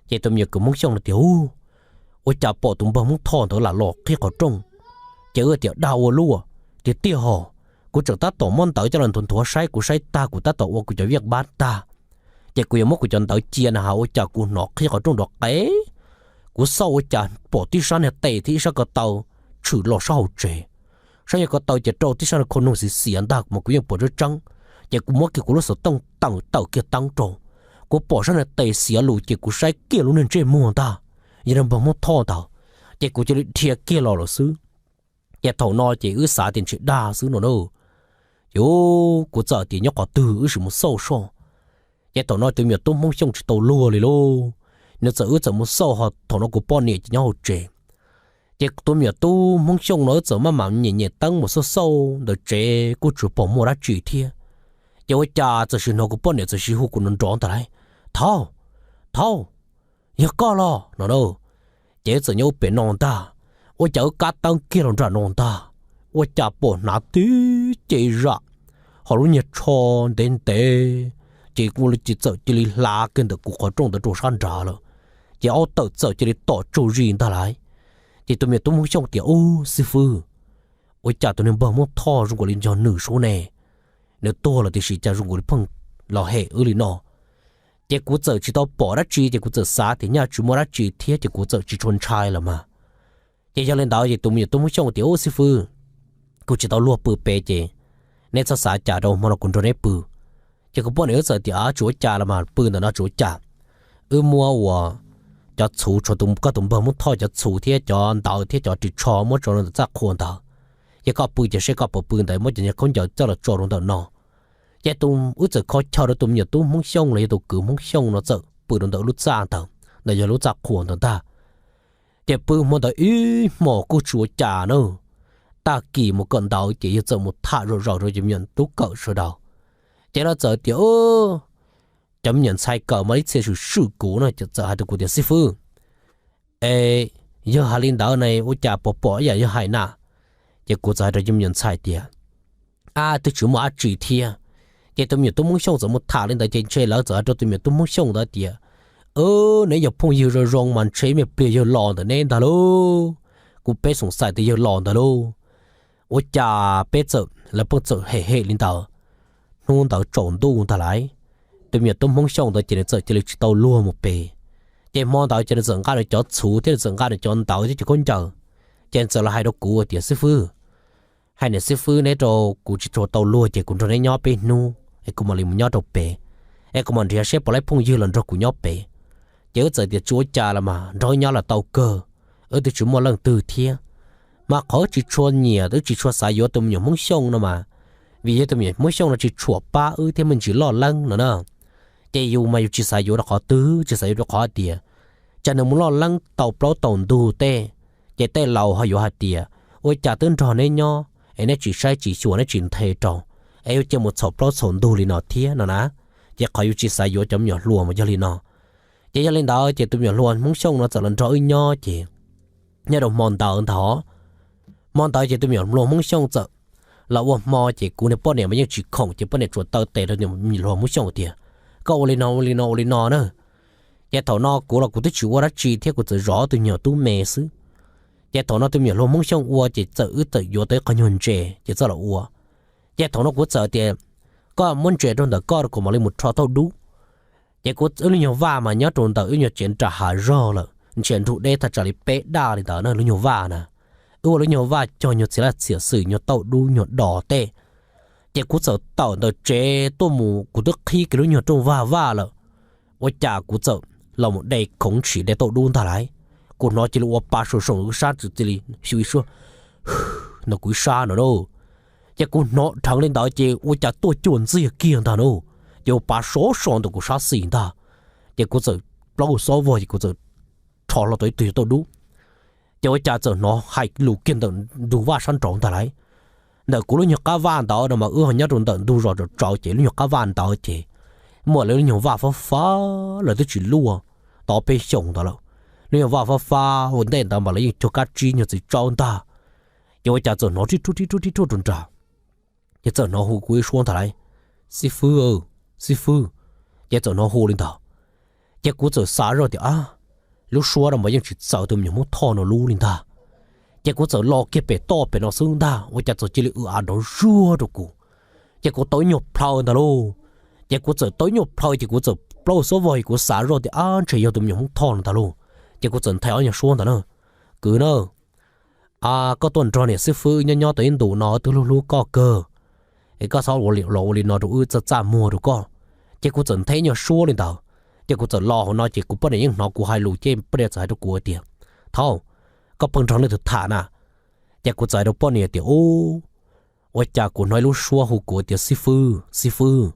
Ces tus me nyuam kwv Hmoob Xyooj no tias, Ub, ua cas pom tus npawg Hmoob Thoj ntawd lam los qhib qhov rooj? Ces wb tias, Dag ua luaj, tiag tiag hos. Kuv tseem tab tom muab ntawv coj los nthuav nthuav saib, kuv saib tag kuv tab tom ua kuv cov viaj npab tag, ces kuv yuav muab kuv cov ntawv cia na has ua cas kuv hnov qhib qhov rooj nrov qev. Kuv xauj ua cas pom tib sab niag tes thiab ib sab ko taw tshwm los sab hauv tsev. Sab niag ko taw ces rau tib sab niag khau noog xiav xiav ntag mas kuv yeej pom tseeb tseeb. Ces kuv muab kiag kuv lub xov tooj tawm tawm kiag teeb rau, kuv pom sab niag tes xiav lus ces kuv saib kiag lub niag ntsej muag ntag, yog niag npawg Hmoob Thoj ntawd. Ces kuv cia li dhia kiag los lawm xwb. Ces thaum no ces wb xav tias ntshe dag xwb no na. Ces kuv txawm tias nyob qhov twg wb sim mus xauj soj. Ces thaum no tus me nyuam tub Hmoob Xyooj tsis tau luag li lauj, nws txawm wb txawm mus xauj ho thaum no kuv poj niam ces nyob hauv tsev. Ces tus me nyuam tub Hmoob Xyooj no wb txawm maj mam nyem nyem teeb mus xauj xauj ntawm tsev kuj tsis pom muaj dab tsi thiab. Ces ua cas txawm sim hnov kuv poj niam txawm sim hu kuv nrov nrov ntag lauj, Thauj, Thauj, yog koj los no na. Ces wb txawm nyob ub pem no ntag, ua cas wb kab teeb kiag los nram no ntag, ua cas pom hnav tib ce zam, ho lub niag tsho ntev ntev, ces ua li txawm cia li hlav kiag ntawm kuv qhov rooj ntawd rau sab nrad lawm. Ces aub tawm txawm cia li tom tsaug zis ntag lauj. Ces tus me nyuam tub Hmoob Xyooj tias, Ub xib fwb, ua cas tus niag npawg Hmoob Thoj zoo nkaus li nco nws suab ne, nws tuag lawm tiam sis cas zoo nkaus li pheej los hem wb li no. Ces kuv txawm tsis tau pom dab tsi ces kuv txawm xav tias nyaj tsis muaj dab tsi thiab ces kuv txawm tsis tshua ntshai lawm mas. Ces yog li ntawd ces tus me nyuam tub Hmoob Xyooj tias, Ub xib fwb, kuv tsis tau luag pw pem ces neb txhob xav cas rau, hmo no kuv nrog neb pw. Ces kuv poj niam wb txawm tias, Tsis ua cas los mas, pw ntawm no tsis ua cas. Wb muab ua cov txhuv, tshuav koj tus npawg Hmoob Thoj cov txhuv thiab cov ntawv thiab cov ris tsho muab tso rau ntawm txaj qhua ntawd. Ces koj pw ces seb koj puas pw ntawd, muab cov niag khaub ncaws coj los tso rau ntawm no. Ces tus, wb txawm kho chaw rau tus me nyuam tub Hmoob Xyooj los yog tus kwv Hmoob Xyooj no txawm pw rau ntawm lub txaj ntawd, ntawm yog lub txaj qhua ntawd ntag. Ces pw hmo ntawd ib hmos kuj tsis ua cas na. Tag kis mus kawm ntawv ces yawg txawm mus tham zom zaws rau cov me nyuam tub kawm sawv daws. Ces lawv txawm tias, Cov me nyuam ntxhais kawm mas ib txhia swm swm kuv no, ces txawm hais rau kuv tias, Xib fwb, es yawg hais li ntawd ne ua cas puas pom ib yam yawg hais na? Ces kuv txawm hais rau cov me nyuam ntxhais tias, Ab, twb tsis muaj dab tsi thiab. Ces tus me nyuam tub Hmoob Xyooj txawm mus tham li ntawd ces ntshe lawv txawm hais rau tus me nyuam tub Hmoob Xyooj ntawd tias, Neb yog phooj ywg zoo zoo mas ntshe me pliag yawg los ntawm neb ntag lauj. Kuv peb xoom xais tias yawg los ntag lauj. Ua cas peb txawm, lawv pheej txawm hem hem li ntawd. Hnub ntawd tsaus ntuj ntag lauj, tus me nyuam tub Hmoob Xyooj ntawd ces nws txawm cia li tsis tau luag mus pem. Ces hmo ntawd ces nws txawm nqa nws cov txhuv thiab nws txawm nqa nws cov ntawv thiab cov khaub ncaws. Ces nws txawm los hais rau kuv tias, Xib fwb, hais niam xib fwb neb rau, kuv tsis tshua tau luag ces kuv nrog neb nyob peb hnub es kuv mam li mus nyob rau pem, es kuv mam nrhiav seb puas laib phooj ywg los nrog kuv nyob pem. Ces wb txawm tias, Tsis ua cas los mas, nrog wb nyob los tau kawg, wb twb tsis muaj leej twg thiab. Mas qhov wb tsis tshua nyiam, wb tsis tshua xav yuav tus me nyuam Hmoob Xyooj no mas, vim yog tus me nyuam Hmoob Xyooj no tsis tshua pab wb thiab me ntsis loj leeb no na. Ces yus mas yus tsis xav yuav rau qhov twg, tsis xav yuav rau qhov hais tias, tsam nws mus loj leeb tau plaub tau ntug tej, ces tej laus ho yuav hais tias, Ua cas twb nrog neb nyob es neb tsis saib tsis xyuas neb tsis nthe rau, es yuav cia mus txhaum plaub txhaum ntug li no thiab no na. Ces qhov yus tsis xav yuav cov me nyuam hluas mas yog li no. Ces yog li ntawd ces tus me nyuam hluas Hmoob Xyooj no txawm los nrog wb nyob ces nyob rau hmo ntawd ntag. Hmo ntawd ces tus me nyuam hluas Hmoob Xyooj txawm los ua hmo ces kuv niag poj niam mas yeej tsis khoom ces poj niam tsuas taw tes rau tus me nyuam hluas Hmoob Xyooj tias, Koj ua li no ua li no ua li no na. Ces thaum no kuv los kuv twb tsis ua dab tsi thiab kuv txawm zov tus me nyuam tub me xwb. Ces thaum no tus me nyuam hluas Hmoob Xyooj ua ces txawm wb txawm yuav tau ib qho nyuag ntses ces txawj los ua. Ces thaum no kuv txawm tias, Koj muab ntses rau ntawm koj rau kuv mam li mus rho tauj dub. Ces kuv wb lub nyuag vaj mas nyob rau ntawm wb nyuag tsev nram hav zog lawm, ntshe nrug deb thaj tsam li peb daj li ntawd na lub nyuag vaj na. Wb ua lub nyuag vaj cog nyuag txiv laj txiam xwm, nyuag tauj dub nyuag dos tej. Ces kuv txawm tawm ntawm tsev tuaj mus, kuv twb qhib kiag lub nyuag rooj vag vaj lawm, ua cas kuv txawm los mus de khoov ntshis de tauj dub ntag lauj. Kuv hnov cia li ua pa saum saum wb sab, cia li xyu ib suab ntawm kuv ib sab no na. Ces kuv hnov dheev li ntawd ces ua cas tuaj cuag ntxiag kiag ntag na, ces ua pa sov so ntawm kuv sab xis ntag. Ces kuv txawm plaub xob vog ces kuv txawm rho hlo tau ib tug tauj dub. Ces ua cas txawm hnov hais lus kiag ntawm ntug vaj sab nraud ntag lauj. Ntawm kuv lub nyuag qab vaj ntawd no mas wb ho nyob rau ntawm ntug zos tsaus tsaus ces lub nyuag qab vaj ntawd ces muaj lawv lub nyuag vaj fab fab, lawv twb tsis luaj tau peb xyoos ntawd lawm. Lub nyuag vaj fab fab ua ntej ntawd mas lawv yeej cuag kab tsib nyuag txiv tsaub ntag. Ces ua cas txawm hnov rib ruaj rib ruaj rib ruaj rau nram, ces txawm hnov hu kuv ib suab ntag lauj, Xib fwb, xib fwb. Ces txawm hnov hu li ntawd. Ces kuv txawm xav zoj tias, Ab, lub suab no mas yeej tsis txawv tus me nyuam Hmoob Thoj no lub li ntag. Ces kuv txawm los kiag pem toj pem no xwb ntag, ua cas txawm cia li w av nrov zuag rau kuv. Ces kuv tau ib nyuag plhaw ntag lauj. Ces kuv txawm tau ib nyuag plhaw ces kuv txawm plaub xob vog es kuv xav zoj tias, Ab, ntshe yog tus me nyuam Hmoob Thoj no ntag lauj. Ces kuv txawm nthe ob nyuag suab ntawd na, Kwv na, koj tuaj nrog niam xib fwb nyob nyob tau ib ntus no wb twb hlub hlub koj kawg, es koj txhob los ua li no rau wb, txaj txaj muag rau koj. Ces kuv txawm nthe nyuag suab li ntawd, ces kuv txawm los hauv no ces kuv poj niam yeej hnov kuv hais lus ces poj niam txawm hais rau kuv tias, Thaub, koj pheej nrog leej twg tham na? Ces kuv txawm hais rau poj niam tias, Ub, ua cas kuv hnov ib lub suab hu kuv tias xib fwb, xib fwb,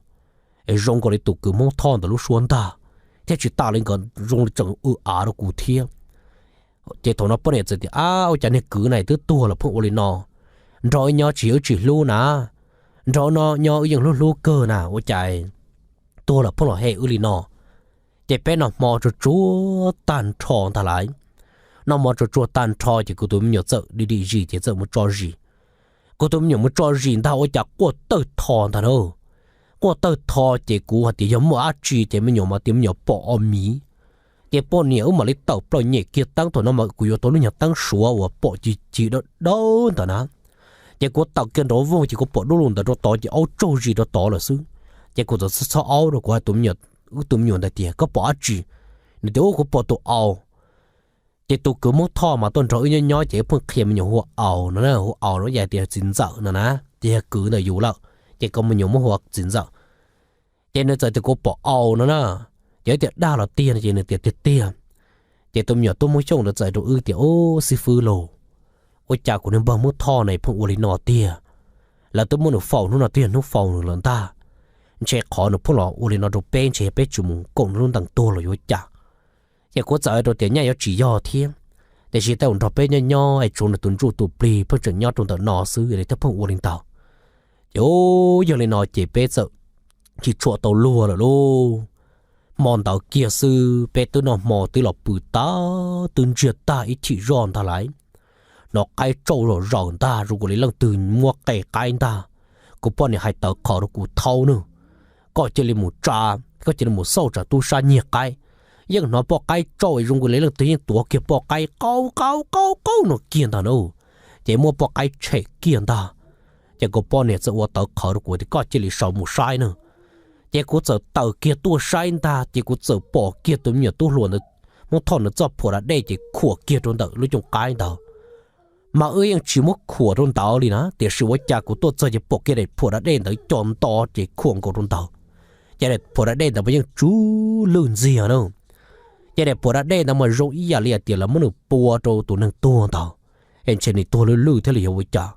es zoo nkaus li tus kwv Hmoob Thoj ntawd lub suab ntag, thiab tsis tas li nkawd zoo li tseem w av rau kuv thiab. Ces thaum no poj niam txawm tias, Ab, ua cas niag kwv na twb tuag lawm pheej ua li no, nrog wb nyob tsis yog wb tsis hlub na, nrog wb nyob wb yeej hlub hlub kawg na, ua cas tuag lawm pheej los hem wb li no? Ces peb noj hmo tsuag tsuag tag nrho ntag lauj. Noj hmo tsuag tsuag tag nrho ces kuv tus me nyuam txawm dim dim zis ces txawm mus tso zis. Kuv tus me nyuam mus tso zis ntag ua cas quaj tawg tho ntag na. Quaj tawg tho ces kuv hais tias yog muaj dab tsi ces me nyuam mas tias me nyuam pom o miv. Ces poj niam wb mam li tawm plaws nyem kiag teeb, thaum no mas kuv yuav tau lub nyuag teeb suav uas pom cig cig dawb dawb ntawd na. Ces kuv tawm kiag nraud voog ces kuv pom dub lug ntawd rau tod ces aub tsaug zis rau tod lawm xwb. Ces kuv txawm txhob aub rau kuv hais tus me nyuam, wb tus me nyuam ntawd tias, koj pom dab tsi? Nws tias, ub, kuv pom tus aus. Ces tus kwv Hmoob Thoj mas tuaj nrog wb nyob nyob ces wb pheej qhia me nyuam hu ua aus no na, hu aus no yog tias txiv ntxawm no na, ces yog kwv ntawm yus lawm, ces kuv me nyuam muab hu ua txiv ntxawm. Ces nws txawm tias kuv pom aus no na, ces wb tias dag los tiag no ces nws tias tiag tiag. Ces tus me nyuam tub Hmoob Xyooj ntawd txawm rau wb tias, ub, xib fwb lauj, ua cas kuv niag npawg Hmoob Thoj no pheej ua li no tiag? Lawv twb muab nws faus hnub no twb yog hnub faus nws lawm ntag. Ntshe qhov nws pheej los ua li no rau peb ntshe yog peb tsis mus koom nws lub ntees tuag los yuav cas. Ces kuv txawm hais rau tias nyaj yuav tsis yog thiab, tiam sis tej zaum nrog peb nyob nyob es tshuav nws tus ntsuj tus plig pheej tseem nyob rau ntawm no xwb es nws thiaj pheej ua li ntawd. Ces yog li no ces peb txawm tsis tshua tau luag lawm lauj. Hmo ntawd kiag xwb peb twb noj hmo twb los pw tag twb ntsiag tag ib chim zoj ntag lauj. Hnov qaib tsauj zom zaws ntag, zoo nkaus li leej twg muab qe qaib ntag. Kuv poj niam hais tawv qhawv rau kuv thaub nawb, koj cia li mus tsa, koj cia li mus xauj tsam tub sab nyiag qaib. Yeej hnov poj qaib tsauj zoo nkaus li leej twg yeej tuav kiag poj qaib qaub qaub qaub qaub no kiag ntag na. Ces muab poj qaib tshem kiag ntag. Ces kuv poj niam txawm ua tawv qhawv rau kuv tias koj cia li sawv mus saib nawb. Ces kuv txawm tawm kiag tuaj saib ntag ces kuv txawm pom kiag tus me nyuam tub hluas ntawd muab thoj nws txoj phuam da dej ces khuam kiag rau ntawm lub cooj qaib ntawd. Mas wb yeej tsis muab khuam rau ntawd li na, tiam sis ua cas kuv tuaj txog ces pom kiag daim phuam da dej ntawd co nto ces khuam nkaus rau ntawd. Ces daim phuam da dej ntawd mas yeej tsw lwj ntxiag na. Ces daim phuam da dej ntawd mas zoo ib yam li hais tias lawv muab nws pua rau tus neeg tuag ntawd, es ntshe nws tuag lwj lwj thiaj li yog ua cas.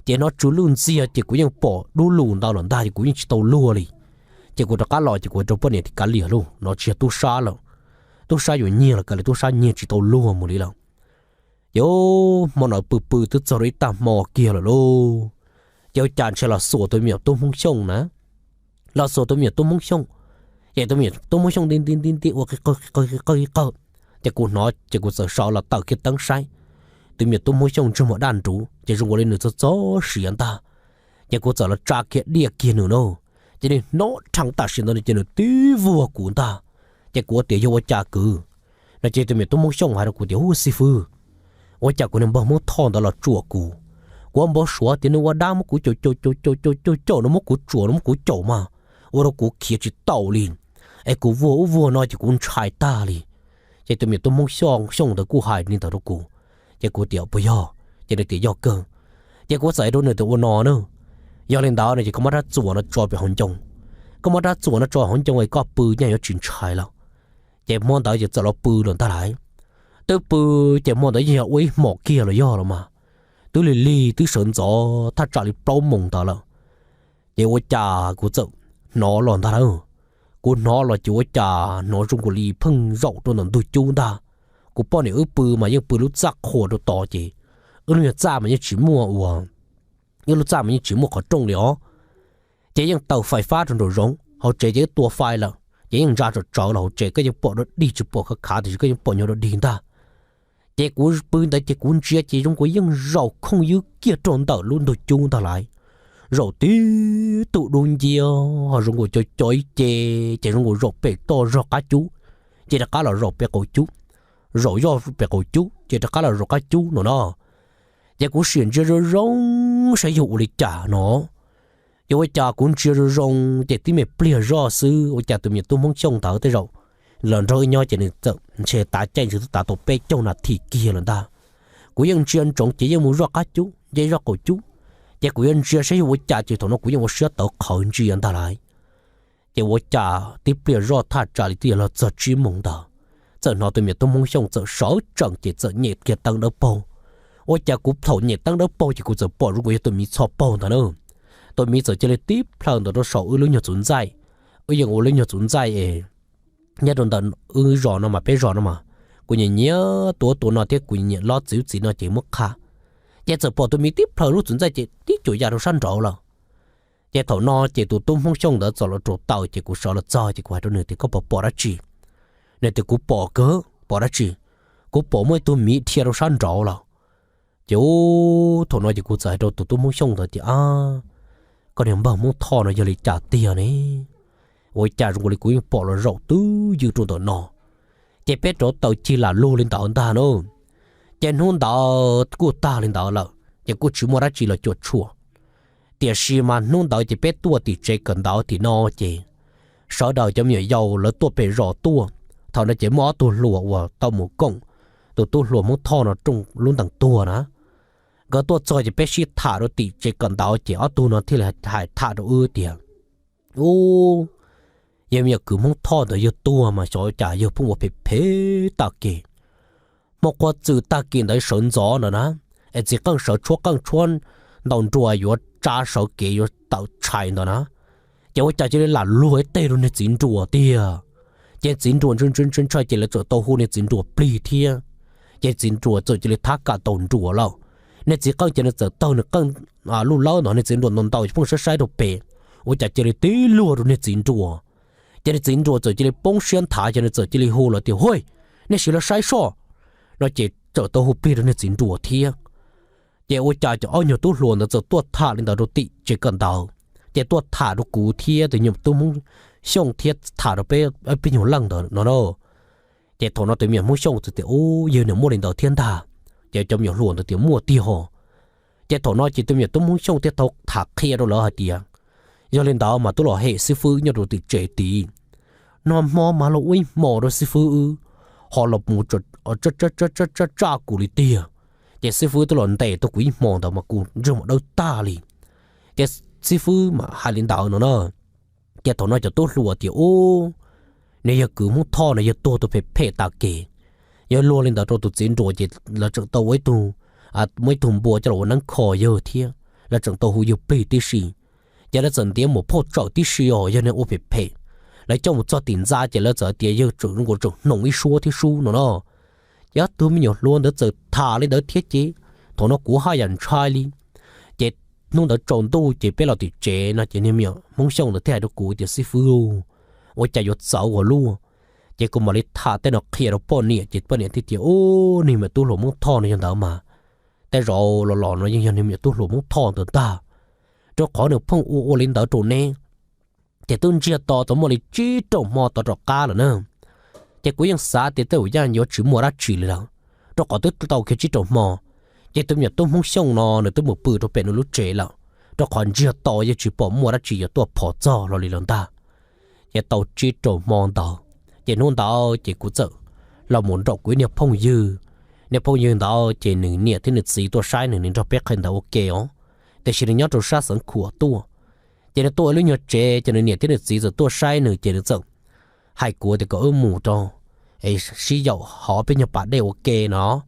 Ces hnov tsw lwj ntxiag ces kuv yeej pom dub lug ntawd lawm ntag ces kuv yeej tsis tau luag li. Ces kuv rov qab los ces kuv hais rau poj niam tias kav liam lauj, no tsis yog tub sab lawm, tub sab yuav nyiag los kav liam, tub sab nyiag tsis tau luag mus li lawm. Ces hmo ntawd pw pw twb txog rau ib tag hmo kiag lawm lauj. Ces ua cas ntshe los xuas tus me nyuam tub Hmoob Xyooj na, los xuas tus me nyuam tub Hmoob Xyooj. Ces tus me nyuam tub Hmoob Xyooj nti nti nti nti ua qi qawg qi qawg qi qawg qi qawg. Ces kuv hnov ces kuv txawm sawv los tawm kiag teeb saib, tus me nyuam tub Hmoob Xyooj ntsej muag daj nruv ces zoo nkaus li nws txog txog siav ntag. Ces kuv txawm los tsa kiag diaj kiag nws na, ces nws hnov rheev tam sim ntawd ces nws tib vuag kuv ntag. Ces kuv tias yog ua cas kwv no ces tus me nyuam tub Hmoob Xyooj hais rau kuv tias, ub, xib fwb, ua cas kuv niag npawg Hmoob Thoj ntawd los tsuam kuv? Kuv ua npau suav tias nws ua dab muab kuv caum caum caum caum caum caum caum, nws muab kuv tsuam, nws muab kuv caum mas ua rau kuv khiav tsis tau li, es kuv vuag ub vuag no ces kuv ntshai tag li. Ces tus me nyuam tub Hmoob Xyooj ntawd kuj hais li ntawd rau kuv. Ces kuv tias puas yog? Ces nws tias yog kawg. Ces kuv txawm hais rau nws tias ua no na, yog li ntawd no ces koj muab rab txuas no tso pem hauv ncoo, koj muab rab txuas no tso hauv ncoo es koj pw nyaj yuav tsis ntshai lawm. Ces hmo ntawd ces txawm los pw lawm ntag lauj. Twb pw, ces hmo ntawd yeej yog ua ib hmos kiag los yog los mas, twb lig lig twb sawv ntxov thaj tsam li plaub moos ntawd lawm. Ces ua cas kuv txawm hnov los ntag lauj. Kuv hnov los ces ua cas hnov zoo nkaus li pheej zaum rau ntawm ntug cub ntag. Kuv poj niam wb pw mas yeej pw lub txaj qhuas rau tod ces wb lub nyuag txaj mas yeej tsis muaj ua, wb lub txaj mas yeej tsis muaj qhov rooj li os. Ces yeej taws fais fab rau nraum zoov, hauv tsev ces wb tua fais lawm ces yeej ntsa tsawm tsawv los hauv tsev, koj yeej pom dog dig tsis pom khav khav tiam sis koj yeej pom nyuag dog dig ntag. Ces kuv pw ntawd ces kuv ntsia ces zoo nkaus yeej zaum khooj ywb kiag rau ntawm lub ntug cub ntag lauj. Zaum tib tug dub nciab ho zoo nkaus co co ib ce, ces zoo nkaus zaum pem toj zog qab cub, ces rov qab los zaum pem qaum cub, zaum zog pem qaum cub ces rov qab los zaum qab cub no no. Ces kuv sim ntsia zoo zoo saib yog ua li cas no. Ces ua cas kuv ntsia zoo zoo ces tib me pliag zoj xwb ua cas tus me nyuam tub Hmoob Xyooj ntawd tej zaum los nrog wb nyob ces nws txawm ntshe tav caij ntshe twb tav tau peb caug nas this kiag lawm ntag. Kuv yeej ntsia ntsoov ces yeej mus zoj qab cub nce zoj qaum cub, ces kuv yuav ntsia saib yog ua cas ces thaum no kuv yeej ua siab tawv qhawv ntsia ntag lauj. Ces ua cas tib pliag zoj thaj tsam li twb yog los txog tsib moos ntawd, txawm hnov tus me nyuam tub Hmoob Xyooj txawm sawv tsees ces txawm nyem kiag teeb dawb paug. Ua cas kuv thaum nyem teeb dawb paug ces kuv txawm pom zoo nkaus yog tus miv txho paug ntawd na. Tus miv txawm cia li tib plhaw ntawm rau saum wb lub nyuag txuv ntxaij, wb yeej ua lub nyuag txuv ntxaij es nyob rau ntawm wb zos no mas peb zos no mas, kuv nyiam nyiam tua tua no thiab kuv nyiam lob txwv txiv no ces muab qha. Ces txawm pom tus miv tib plhaw lub txuv ntxaij ces tib cuam ya rau sab nraud lawm. Ces thaum no ces tus tub Hmoob Xyooj ntawd txawm los rau taw ces kuv sawv los txog ces kuv hais rau nws tias koj puas pom dab tsi? Nws tias kuv pom kawg, pom dab tsi? Kuv pom muaj ib tug miv dhia rau sab nraud lawm. Ces thaum no ces kuv txawm hais rau tus tub Hmoob Xyooj ntawd tias, koj niag npawg Hmoob Thoj no yog li cas tiag ne? Ua cas zoo nkaus li kuv yeej pom los zaum twb ywm rau ntawm no. Ces peb rauv taws cig lam luag li ntawd ntag na. Ces hnub ntawd kuj tag li ntawd lawm ces kuj tsis muaj dab tsi los cuam tshuam. Tiam sis mas hnub ntawd ces peb tuaj tim tsev kawm ntawv tim no ces sawv daws cov me nyuam yaus lawv tuaj pem zos tuaj. Thaum no ces muaj ob tug hluas uas tau mus koom tus tub hluas Hmoob Thoj no rooj lub ntees tuag na. Nkawd tuaj txog ces peb sib tham rau tim tsev kawm ntawv ces ob tug no thiaj li hais tham rau wb tias, Ub, yog me nyuam kwv Hmoob Thoj ntawd yawg tuag mas xyov cas yawg pheej ua phem phem tag kev. Hmo qhuav txwm tag kis ntawd sawv ntxov ntawd na, es txiv qeej sawv tshuab qeej tshuab ntaus nruas yuav tsa sawv kev yuav tawm tshais ntawd na, ces ua cas cia li lam luag ib teg rau niag txiv nruas tiag. Ces txiv nruas ntshai ntshai ntshai ces lawv txawm tau hu niag txiv nruas plig thiab. Ces txiv nruas txawm cia li thab kam taus nruas lawm. Niag txiv qeej ces nws txawm taug nws qeej lub lawb ntawd, niag txiv nruas ntaus ntaus pheej saib saib rau pem, ua cas cia li tib luag rau niag txiv nruas. Ces niag txiv nruas txawm cia li poob siab nthav ces nws txawm cia li hu lawm tias, Huaj, nej sim los saib soj! No ces txawm tau hu plig rau niag txiv nruas thiab. Ces ua cas cov ob nyuag tub hluas ntawd txawm tuaj tham li ntawd rau tim tsev kawm ntawv, ces tuaj tham rau kuv thiab tus me nyuam tub Hmoob Xyooj thiab tham rau peb, peb nyuag leej ntawd no na. Ces thaum no tus me nyuam Hmoob Xyooj txawm tias, Ub, yog niag muaj li ntawd thiab ntag. Ces cov me nyuam hluas ntawd tias, Muaj tiag hos. Ces thaum no ces tus me nyuam tub Hmoob Xyooj thiaj tau tham qhia rau lawv hais tias, Yog li ntawd mas twb los hem xib fwb nyob rau tim tsev tid. Nag hmo mas los ua ib hmos rau xib fwb wb, ho los mus tsaj tsaj kuv li tiag. Ces xib fwb twb los ntes tau kuv ib hmos ntawd mas kuv ntsej muag dawb tag li. Ces xib fwb mas hais li ntawd no na. Ces thaum no cov tub hluas tias, Ub, nws yog kwv Hmoob Thoj no yog tuag tau phem phem tag kev. Yog luag li ntawd rau tus txiv nruas ces lawv tseem tau ua ib tug, muaj ib tug npua coj los ua neeb kho yawg thiab lawv tseem tau hu yawg plig tib si. Ces lawv txawm ntiav mus phauj tsawm tib si os, yog niag ua phem phem. Lawv coj mus txog tim ntxa ces lawv txawm tias yawg tseem zoo nkaus tseem hnoos ib suab thiab sub no no. Ces ob tug me nyuam hluas ntawd txawm tham li ntawd thiab ces thaum no kuv haj yam ntshai li. Ces hnub ntawd tsaus ntuj ces peb los tim tsev no ces niag me nyuam Hmoob Xyooj ntawd thiaj hais rau kuv tias, Xib fwb, ua cas yuav txawv ua luaj? Ces kuv mam li tham tej no qhia rau poj niam ces poj niam thiaj tias, Ub, niag me tub hluas Hmoob Thoj no yog ntawd mas tej zaum los los no yeej yog niag me tub hluas Hmoob Thoj ntawd ntag, rau qhov nws pheej ua ua li ntawd rau neb. Ces twb ntsiag to tau muaj li tsib rau hmo tod rov qab lawm na. Ces kuv yeej xav tias tej zaum yeej yuav tsis muaj dab tsi li lawm, rau qhov twb tau kiag tsib rau hmo. Ces tus me nyuam tub Hmoob Xyooj no nws twb mus pw rau pem nws lub tsev lawm, rau qhov ntsiag to yeej tsis pom muaj dab tsi yuav tuaj phom txog los li lawm ntag. Ces tau tsib rau hmo ntawd, ces hnub ntawd ces kuv txawm los mus nraum kuv ib niag phooj ywg. Niag phooj ywg ntawd ces nws niam thiab nws txiv tuaj saib nws, nws nrog peb qhia ntawv ua ke os, tiam sis nws nyob rau sab xeev khuam tuaj. Ces nws tuaj ua lub nyuag tsev ces nws niam thiab nws txiv txawm tuaj saib nws ces nws txawm hais kuv tias kom wb mus rau sib yaum hov peb nyuag pas dej ua ke no.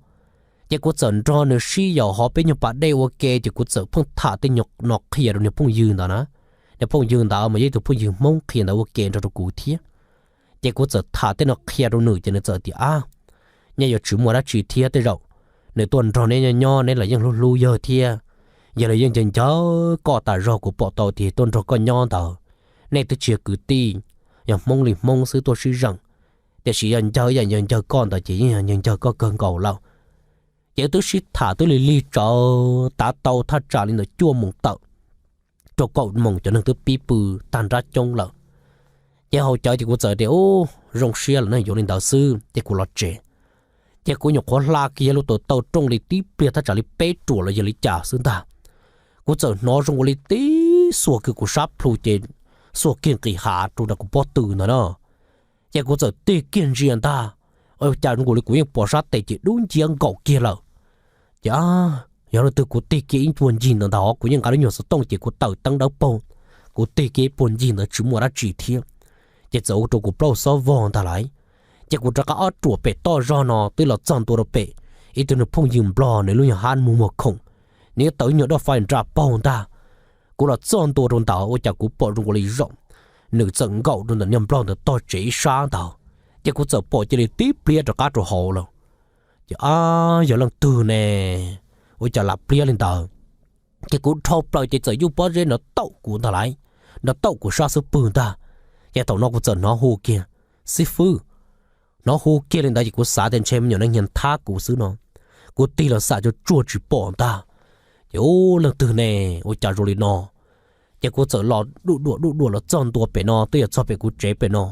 Ces kuv txawm nrog nws sib yaum hov peb nyuag pas dej ua ke ces kuv txawm pheej tham tej no qhia rau niag phooj ywg ntawd na. Niag phooj ywg ntawd mas yog ib tug phooj ywg Hmoob qhia ntawv ua ke nrog rau kuv thiab. Ces kuv txawm tham tej no qhia rau nws ces nws txawm tias, Ab, nyob yuav tsis muaj dab tsi thiab, tej zaum nws tuaj nrog neb nyob nyob neb los yeej hlub hlub yawg thiab. Yawg los yeej ncaws ncaws koj tas zog, kuv pom tau tias tuaj nrog koj nyob ntawd, nej twb tsis yog kwv tij, yog Hmoob li Hmoob xwb tuaj sib zeem, tiam sis yog ncaws ib yam ncaws ncaws koj ntawd ces yeej yog ncaws ncaws koj kawg nkaus lawm. Ces twb sib tham twb lig lig tsawv tav tau thaj tsam li ntawm cuaj moos tawm rau kaum moos cov neeg twb pib pw tag nrab coob lawm. Ces haus cawv ces kuv txawm tias, Ub, zoo siab lawm ne, yuav li ntawd xwb ces kuv los tsev. Ces kuv nyuam qhuav hla kiag lub taw taw rooj li tib pliag thaj tsam li peb ruam los yog li cas xwb ntag, kuv txawm hnov zoo ua li tib xuas kiag kuv sab plhu ces xuas kiag nqis hav rau nram kuv pob tw ntawd na. Ces kuv txawm tig kiag ntsia ntag, cas zoo nkaus li kuv yeej pom sab tes ces dub nciab nkaum kiag lawm. Ces yog leej twg, kuv tig kiag ib puag ncig ntawd ntag, kuv yeej nqa lub nyuag xov tooj ces kuv tawm teeb dawb paug, kuv tig kiag ib puag ncig ntawd tsis muaj dab tsi thiab. Ces txawm ua rau kuv plaub xob vog ntag lauj. Ces kuv rov qab ob ruam pem toj zog no twb los txog ntua rau pem ib tug niag phooj ywg Nplog, nws lub nyuag hab muag muag khoom, nws yuav taws nyuag dab fais nra paug ntag. Kuv los txog ntua rau ntawd ua cas kuv pom zoo nkaus li zaum nws txawm nkaum rau ntawm niag Nplog ntawd tog tsev ib sab ntawd. Ces kuv txawm pom cia li tib pliag rov qab rau hauv lawm. Ces, Ab, yog leej twg ne? Ua cas lam pliab li ntawd? Ces kuv dhau plaws ces txawm yuj pob zeb nrov taum kuv ntag lauj, nrov taum kuv sab xub pwg ntag. Ces thaum no kuv txawm hnov hu kiag, Xib fwb. Hnov hu kiag li ntawd ces kuv xav tias ntshe me nyuam neeg nyiag thab kuv xwb no, kuv tig los xam tsuag tsuag tsis pom ntag. Ces, Ub, leej twg ne? Ua cas zoo li no? Ces kuv txawm los duj duam duj duam los txog ntua pem no twb yog txog pem kuv tsev pem no.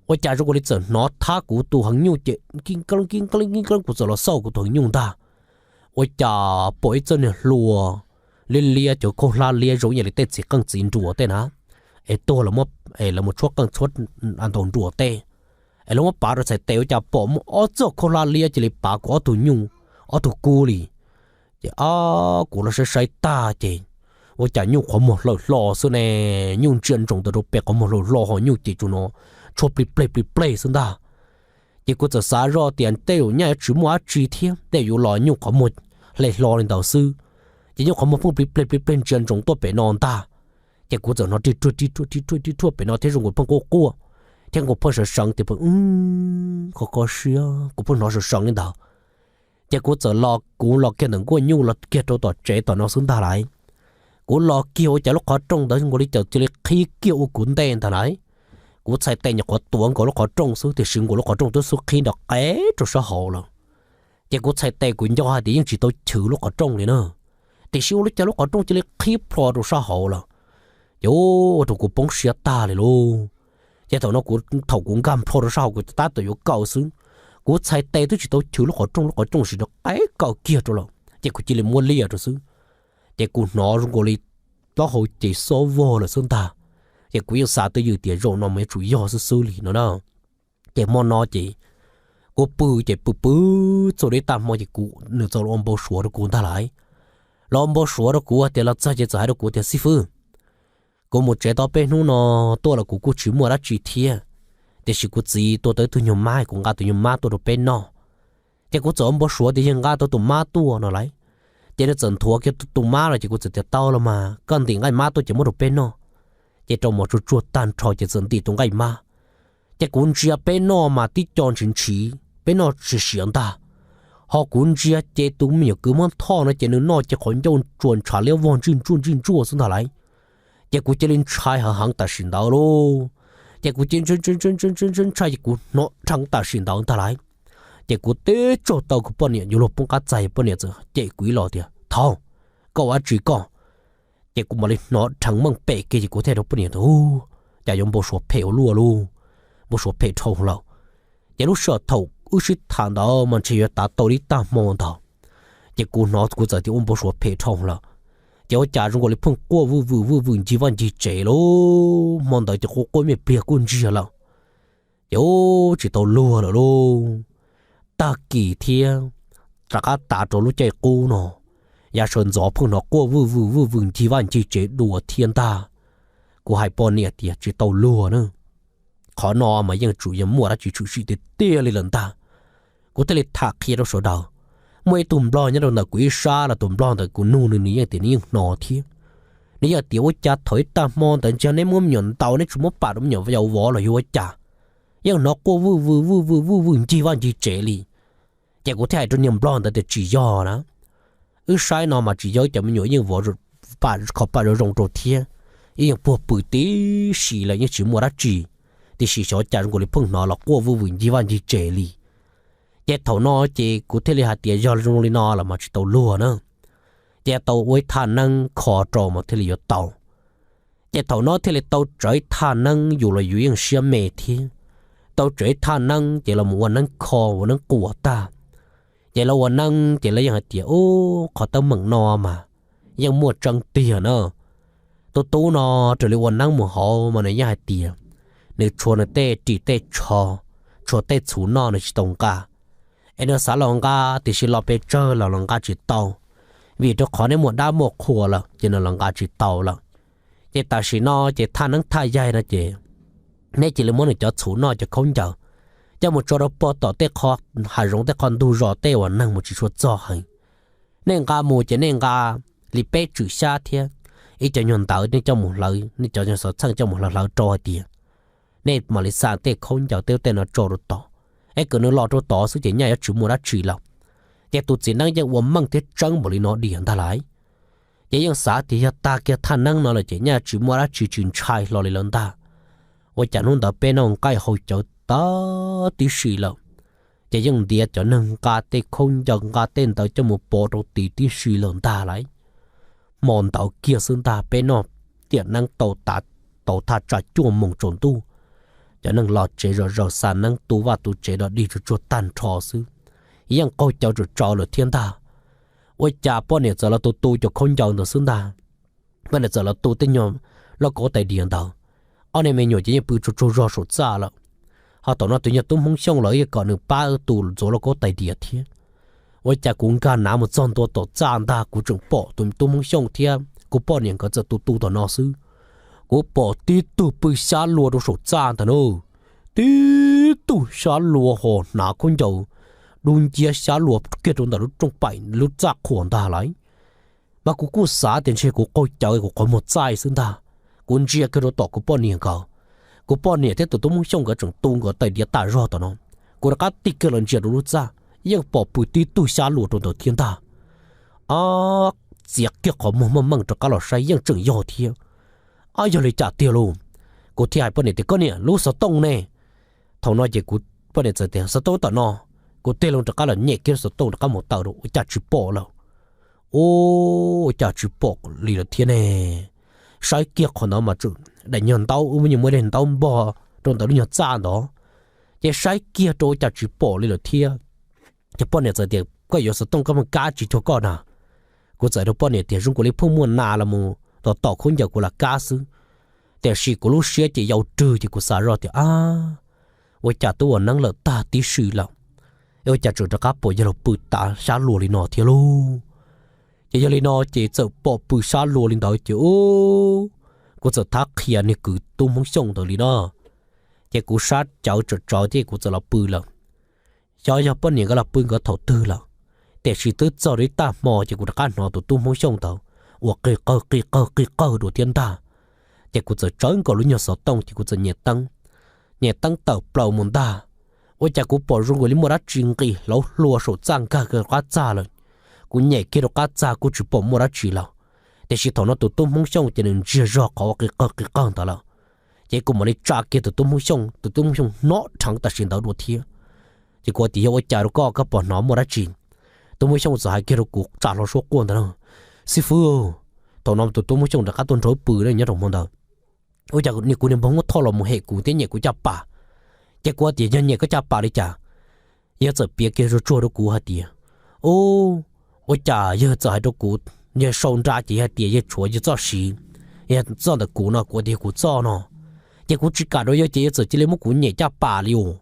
ua cas zoo li txawm hnov thab kuv tus heev nyuj ces kib kab kib kab kib kab kuv txawm los xauj kuv tus heev nyuj ntag. Ua cas pom ib txoj niag hlua liab liab, cov khaub hlab liab zoo ib yam li tej txiv qeej txiv nruas tej na, es tuag lawv mus tshuab qeej tshuab ntaus nruas tej, es lawv muab pav rau txhais tes ua cas pom muaj ob txoj khaub hlab liab cia li pav kuv ob tug nyuj, ob tug kub li. Ces kuv los saib saib tag ces ua cas nyuj qhov muag hlawm hlo xwb ne, nyuj ntsia ntsoov tau rau pem qhov muag hlawm hlo ho nyuj ces tsuas no tshuab plig pleg plig pleg xwb ntag. Ces kuv txawm xav zoj tias tej zaum nyaj yuav tsis muaj dab tsi thiab, tej zaum yuav los nyuj qhov muag hle hlo li ntawd xwb. Ces nyuj qhov muag pheej plig pleg plig pleg ntsia ntsoov tuaj pem no ntag. Ces kuv txawm hnov rig ruaj rig ruaj rig ruaj rig ruaj pem no thiab zoo nkaus pheej quaj quaj thiab nkaus pheej sawv seev tias pheej kho kho siab, kuv pheej hnov sawv seev li ntawd. Ces kuv txawm los, kuv los kiag ntawm nkuaj nyuj los kiag rau tom tsev tom no xwb ntag lauj. Kuv los kiag ua cas lub qhov rooj ntawd nkaus li cas cia li qhib kiag ua kuv ntej ntag lauj. Kuv txhais tes nyuam qhuav tuav nkaus lub qhov rooj xwb tiam sis nkaus lub qhov rooj twb xub qhib nrov qev rau sab hauv lawm. Ces kuv txhais tes kuv nco hais tias yeej tsis tau chwv lub qhov rooj li na, tiam sis ua li cas lub qhov rooj cia li qhib plho rau sab hauv lawm. Ces ua rau kuv poob siab tag li lauj. Ces thaum no kuv, thaum kuv nkag plho rau sab hauv kuv tab tom yuav kaw xwb, kuv txhais tes twb tsis tau chwv lub qhov rooj, lub qhov rooj sim nrov qev kaw kiag rau lawm ces kuv cia li muab liaj rau xwb. Ces kuv hnov zoo nkaus li taub hau ces xob vog lawm xwb ntag. Ces kuv yeej xav twj ywm tias zaum no mas yuav tsum yog xwb xwb li no na. Ces hmo no ces kuv pw ces pw pw txog ib tag hmo ces kuv, nws txawm los ua npau suav rau kuv ntag lauj. Los ua npau suav rau kuv tias los txog ces txawm hais rau kuv tias xib fwb, kuv mus tsev tau peb hnub no tuaj los kuv kuj tsis muaj dab tsi thiab, tiam sis kuv txiv tua tau ib tug nyuag mab kuv nqa tus nyuag mab tuaj rau peb noj. Ces kuv txawm ua npau suav tias yog nqa tau tus mab tuaj no lauj. Ces nws txawm nthuav kiag tus mab los ces kuv txawm tias tau los mas koj ntim nqaij mab tuaj ces muab rau peb noj. Ces rau mov tsuag tsuag tag nrho ces txawm ntim tus nqaij mab. Ces kuv ntsia peb noj mas tib co ntshiv ntshiv peb noj siav siav ntag. Ho kuv ntsia ces tus me nyuam kwv Hmoob Thoj no ces nws noj ces qhov ncauj tsuas ntshav liab vog ntsij ntsuaj ntsij ntsuaj xwb ntag lauj. Ces kuv cia li ntshai heev heev tam sim ntawd lauj. Ces kuv cia li ntshai ntshai ces kuv hnov dheev tam sim ntawd ntag lauj. Ces kuv tib tsaug tau kuv poj niam yuav luag poob qab txag, poj niam txawm cem kuv ib los tias thaum, koj ua dab tsi koj? Ces kuv mam li hnov dheev meej pem kiag ces kuv thiaj rau poj niam tias, Ub, cas yuav npau suav phem ua luaj lauj, npau suav phem dhau lawm. Ces lub sij hawm thaum wb sib tham ntawd mas ntshe yuav tav tau li tag hmo ntawd. Ces kuv hnov kuv txawm tias ua npau suav phem dhau lawm. Ces ua cas zoo nkaus li pheej quaj vwj vwm vwj vwm ncig vaj ncig tsev lauj. Hmo ntawd ces quaj quaj me pliag kuj ntsiag lawm. Ces ub tsis tau luag lawm lauj. Tag kis thiab rov qab tav rau lub caij qub no, yav sawv ntxov pheej hnov quaj vwj vwm vwj vwm ncig vaj ncig tsev dua thiab ntag. Kuv hais poj niam tias tsis tau luag na, qhov no mas yeej tsum yeej muaj dab tsi tshwm sim tiag tiag li lawm ntag. Kuv thiaj li tham qhia rau sawv daws. Muaj ib tug nplog nyob rau ntawm kuv ib sab los tus nplog ntawd kuv nug nws nws yeej tias nws yeej hnov thiab. Nws yeej tias ua cas thaum ib tag hmo ntawd ntshai neb muab me nyuam ntaus neb tsis muab pam rau me nyuam yau vov los yuav ua cas, yeej hnov quaj vwj vwm vwj vwm vwj vwm ncig vaj ncig tsev li. Ces kuv thiaj hais rau niag nplog ntawd tias tsis yog na, wb saib no mas tsis yog, cov me nyuam yeej vov pam, kho pam zoo zoo rau thiab, yeej puag pw tib si lawm yeej tsis muaj dab tsi, tiam sis xyov cas zoo nkaus li pheej hnov los quaj vwj vwm ncig vaj ncig tsev li. Ces thaum no ces kuv thiaj li hais tias yog zoo li no los mas tsis tau luag na, ces tau ua ib thaj neeb kho rau mas thiaj li yuav tau. Ces thaum no thiaj li tau tsawv ib thaj neeb, yus los yus yeej siab me thiab. Tau tsawv ib thaj neeb ces los mus ua neeb kho ua neeb quas tag. Ces los ua neeb ces lawv yeej hais tias ub qhov teeb meem no mas yeej muaj tseeb tiag na. Tus tub no raws li ua neeb mus hauv mas nws yeej hais tias nws tshuav nws tej ris tej tsho, tshuav tej txhuv noj nws tsis tau nqa. Es nws xav los nqa tiam sis los pes tsawg los los nqa tsis tau, vim rau qhov neb muaj dab muaj qhua lawm ces nws los nqa tsis tau lawm. Ces tam sim no ces thaj neeb thaj yaig no ces neb cia li muab nws cov txhuv noj cov khaub ncaws coj mus tso rau pog tom tej qho hav zoov tej qho ntug zos tej uas neeg mus tsis tshua txog heev. Nej nqa mus ces nej nqa li peb tswm xyab thiab ib cov nyuag ntawv nej coj mus hlawv, nej cov nyuag xov txheej coj mus hlawv hlawv rau hais tias nej mam li xa tej khaub ncaws tej tej no tso rau tod, es kom nws los rau tod xwb ces nyaj yuav tsis muaj dab tsi lawm. Ces tus txiv neeb yeej ua meej thiab tseeb npaum li no diam ntag lauj. Ces yeej xav tias yog tag kiag thaj neeb no lawm ces nyaj tsis muaj dab tsi tsis ntshai hlo li lawm ntag. Ua cas hnub ntawd peb noj nqaij haus cawv tag tib si lawm, ces yeej ntiav cov neeg nqa tej khaub ncaws nqa tej ntawv coj mus pov rau tid tib si lawm ntag lauj. Hmo ntawd kiag xwb ntag peb noj tiam neeb tau tav, tau thaj tsam cuaj moos tsaus ntuj, Cov neeg los tsev zom zaws xa neeb tu vaj tu tsev dog dig tsuag tsuag tag nrho xwb, yeej qaug cawv tsawm tsawv lawm thiab ntag. Ua cas poj niam txawm los tu tu cov khaub ncaws ntawd xwb ntag. Poj niam txawm los tu tej nyuag lauj kaub tais diav ntawd. Ob niag me nyuam ces yeej pw tsaug tsaug zog saum txaj lawm. Ho thaum no tus nyuag tub Hmoob Xyooj los yeej kom nws pab tus ntxuav lauj kaub tais diav thiab. Ua cas kuv nkag nav mus txog ntua tom txaj ntag kuv tseem pom tus tub Hmoob Xyooj thiab kuv poj niam nkawd txawm tu tu tom no xwb. Kuv pom tib tug pw xyab luas rau saum txaj ntag na. Tib tug xyab luas ho hnav khaub ncaws dub nciab xyab luas kiag rau ntawm lub rooj paim lub txaj qhuas ntag lauj. Mas kuv kuj xav tias ntshe kuv qaug cawv kuv qhov muag txaij xwb ntag. Kuv ntsia kiag rau tom kuv poj niam nkawd, kuv poj niam thiab tus tub Hmoob Xyooj nkawd tseem tu nkawd tais diav tas zog tom no. Kuv rov qab tig kiag los ntsia rau lub txaj, yeej pom pw tib tug xyab luas rau ntawd thiab ntag. Ob, txiav kiag qhov muag meej meej rov qab los saib yeej tseem yog thiab. Ob, yog li cas tiag lauj? Kuv thiaj hais poj niam tias, koj niam, lub xov tooj ne? Thaum no ces kuv poj niam txawm tias, xov tooj tom no. Kuv tig loo rov qab los nyem kiag xov tooj rov qab mus taw rau ua cas tsis pom lawm. Ua cas tsis pom li lawm thiab ne? Saib kiag qhov ntawd mas tseem daim nyuag ntaub, wb nyuag muaj daim ntaub npog rau ntawm lub nyuag txaj ntawd, ces saib kiag rau ua cas tsis pom li lawm thiab. Ces poj niam txawm tias, koj yuav xov tooj koj muaj kab tsis cuag koj na? Kuv txawm rau poj niam tias, zoo kuv li pheej muaj nas los mus tom tom khaub ncaws kuv lam kab xwb. Tiam sis kuv lub siab ces yau rwg ces kuv xav zoj tias, ab, ua cas twb ua neeb lawm tag tib si lawm, es ua cas tseem rov qab pom yawg laus pw tav xyab luas li no thiab lauj? Ces yog li no ces txawm pom pw xyab luas li ntawd ces ub, kuv txawm thab qhia niag kwv tub Hmoob Xyooj ntawd li no. Ces kuv sab cawv tsawm tsawv thiab kuv txawm los pw lawm. Xyov yog poj niam nkawd los pw nkawd thaum twg lawm, tiam sis twb txog rau ib tag hmo ces kuv rov qab hnov tus tub Hmoob Xyooj ntawd uas qig qawg qig qawg qig qawg dua thiab ntag. Ces kuv txawm tsawv nkaus lub nyuag xov tooj ces kuv txawm nyem teeb. Nyem teeb tawm plaws mus ntag, ua cas kuv pom zoo nkaus li muaj dab tsi nqis hlauv hlua saum txaj nkag kiag rau qab txag lawm. Kuv nyem kiag rau qab txag kuj tsis pom muaj dab tsi lawm, tiam sis thaum no tus tub Hmoob Xyooj ces nws ntsiag zog qhov uas qig qawg qig qawg ntawd lawm. Ces kuv mam li tsa kiag tus tub Hmoob Xyooj, tus tub Hmoob Xyooj hnov rheev tam sim ntawd dua thiab. Ces kuv tias, yog ua cas rau koj, koj puas hnov muaj dab tsi? Tub Hmoob Xyooj txawm hais kiag rau kuv tsa hlo suab quaj ntawd na, xib fwb, thaum no tus tub Hmoob Xyooj rov qab tuaj nrog wb pw nyob rau hmo ntawd, ua cas niag kuv niag npawg Hmoob Thoj los mus hem kuv thiab nyem kuv caj pas. Ces kuv tias, yog nyem koj caj pas li cas? Yawg txawm piav kiag tsuag tsuag rau kuv hais tias, ub, ua cas yawg txawm hais rau kuv, yawg sau nra ces yawg hais tias yawg tshuav yawg txoj siv, yog txoj ntawm kuv no, kuv tias yog kuv txoj no. Ces kuv tsis kam rau yawg ces yawg txawm cia li muab kuv nyem caj pas li os.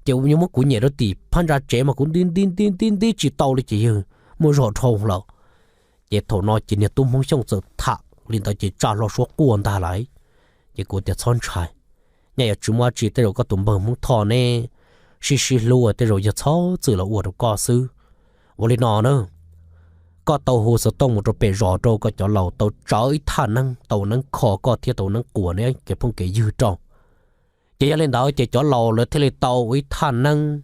Ces yawg muab kuv nyem rau tim phab ntsa tsev mas kuv nti nti nti nti nti tsis tau li ces yawg muab zog dhau lawm. Ces thaum no ces niag tub Hmoob Xyooj txawm tham li ntawd ces tsa hlo suab quaj ntag lawm. Ces kuv tias txhob ntshai, nyaj yuav tsis muaj dab tsi, tej zaum koj tus npawg Hmoob Thoj neb sib sib hlub tej zaum yog txhob txwm los ua rau koj xwb. Ua li no na, koj tau hu xov tooj mus rau pem zos rau koj cov laus tau tsawv ib thaj neeb tau neeb kho koj thiab tau neeb quas neb kev phooj kev ywg rau. Ces yog li ntawd ces cov laus lawv thiaj li tau ua ib thaj neeb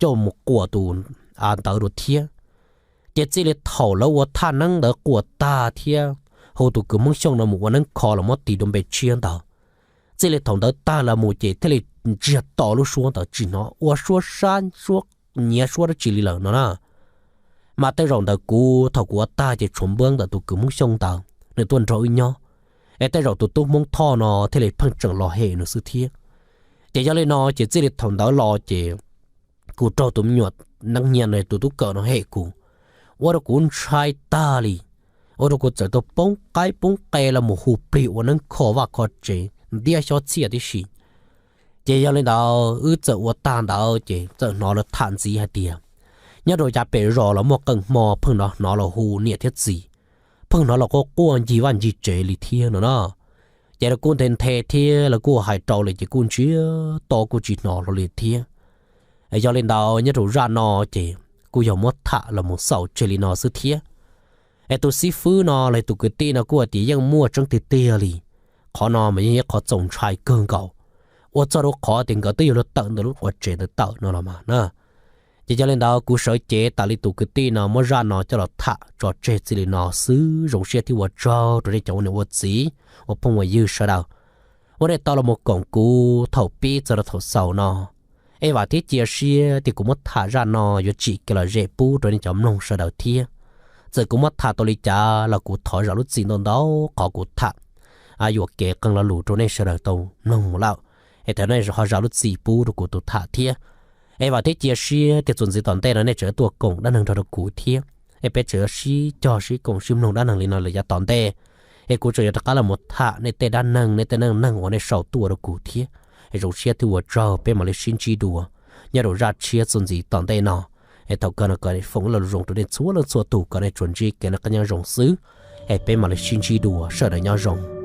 coj mus quas tus av ntawd dua thiab. Ces txij li thaum lawv ua thaj neeb ntawd quas tag thiab hu tus kwv Hmoob Xyooj no mus ua neeb kho los muab tis dua npe tshiab ntawd, txij li thaum ntawd tag los mus ces thiaj li ntsiag to lub suab ntawd tsis hnov ua suab sab suab nyiav suab dab tsi li lawm no na. Mas tej zaum ntawm kuv thaum kuv ua tag ces tshuav npawb ntawm tus kwv Hmoob Xyooj ntawd nws tuaj nrog wb nyob, es tej zaum tus tub Hmoob Thoj no thiaj li pheej tseem los hem nws xwb thiab. Ces yog li no ces txij li thaum ntawd los ces kuv raug tus me nyuam neeb nyiag no tus tub kawm no hem kuv, ua rau kuv ntshai tag li, ua rau kuv txawm tau poob qaib poob qe los mus hu plig ua neeb kho vaj kho tsev ntiab xyob txhiaj tib si. Ces yog li ntawd wb txawm ua tag ntawd ces txawm hnov lawv tham ntxiv hais tias nyob rau yav pem zos los muaj qee hmo pheej hnov hnov los hu niam thiab txiv, pheej hnov los quaj quaj ncig vaj ncig tsev li thiab no na. Ces lawv kuj nthe nthe thiab lawv kuj hais rau lawm ces kuj ntsiag to kuj tsis hnov hlo li thiab. Yog li ntawd nyob rau zaj no ces kuj yog muab tham los mus xaus tseg li no xwb thiab. Es tus xib fwb no los tus kwv tij no kuj hais tias yeej muaj tseeb tiag tiag li. Qhov no mas yeej yog qhov txaus ntshai kawg nkaus, ua txog rau qhov tias nkawd twb yuav luag tawm ntawm lub quav tsev ntawd tawm no los mas na. Ces yog li ntawd kuv sawv cev tas li tus kwv tij no muab zaj no coj los tham tso tseg txij li no xwb. Zoo siab thiab ua tsaug rau nej cov ua niam ua txiv, ua phooj ua ywg sawv daws uas nej tau los mus koom kuv thaum pib txog rau thaum xaus no. Es vam thiab cia siab tias kuv muab tham zaj no yuav tsim kev lom zem pub rau nej cov mloog sawv daws thiab. Txawm kuv muab tham tau li cas los kuv thov zam lub txim ntau ntau qhov kuv tham yuam kev qee lo lus rau nej sawv daws tau mloog mus lawm. Es thov nej ho zam lub txim pub rau kuv tus tham thiab. Es vam thiab cia siab tias txuas ntxiv tom ntej no nej tseem tuaj koom dab neeg nrog rau kuv thiab. Es peb tseem yuav sib cog sib koom sib mloog dab neeg li no lawm yav tom ntej. Es kuv tseem yuav rov qab los mus tham nej tej dab neeg, nej tej neej neeg uas nej sau tuaj rau kuv thiab. Es zoo siab thiab ua tsaug, peb mam li sib ntsib dua nyob rau zaj tshiab txuas ntxiv tom ntej no. Es thaum kawg no kom foom ib lo lus zoo rau nej txhua leej txhua tus kom nej tsuas ntsib kev noj qab nyob zoo xwb. Es peb mam li sib ntsib dua, sawv daws nyob zoo.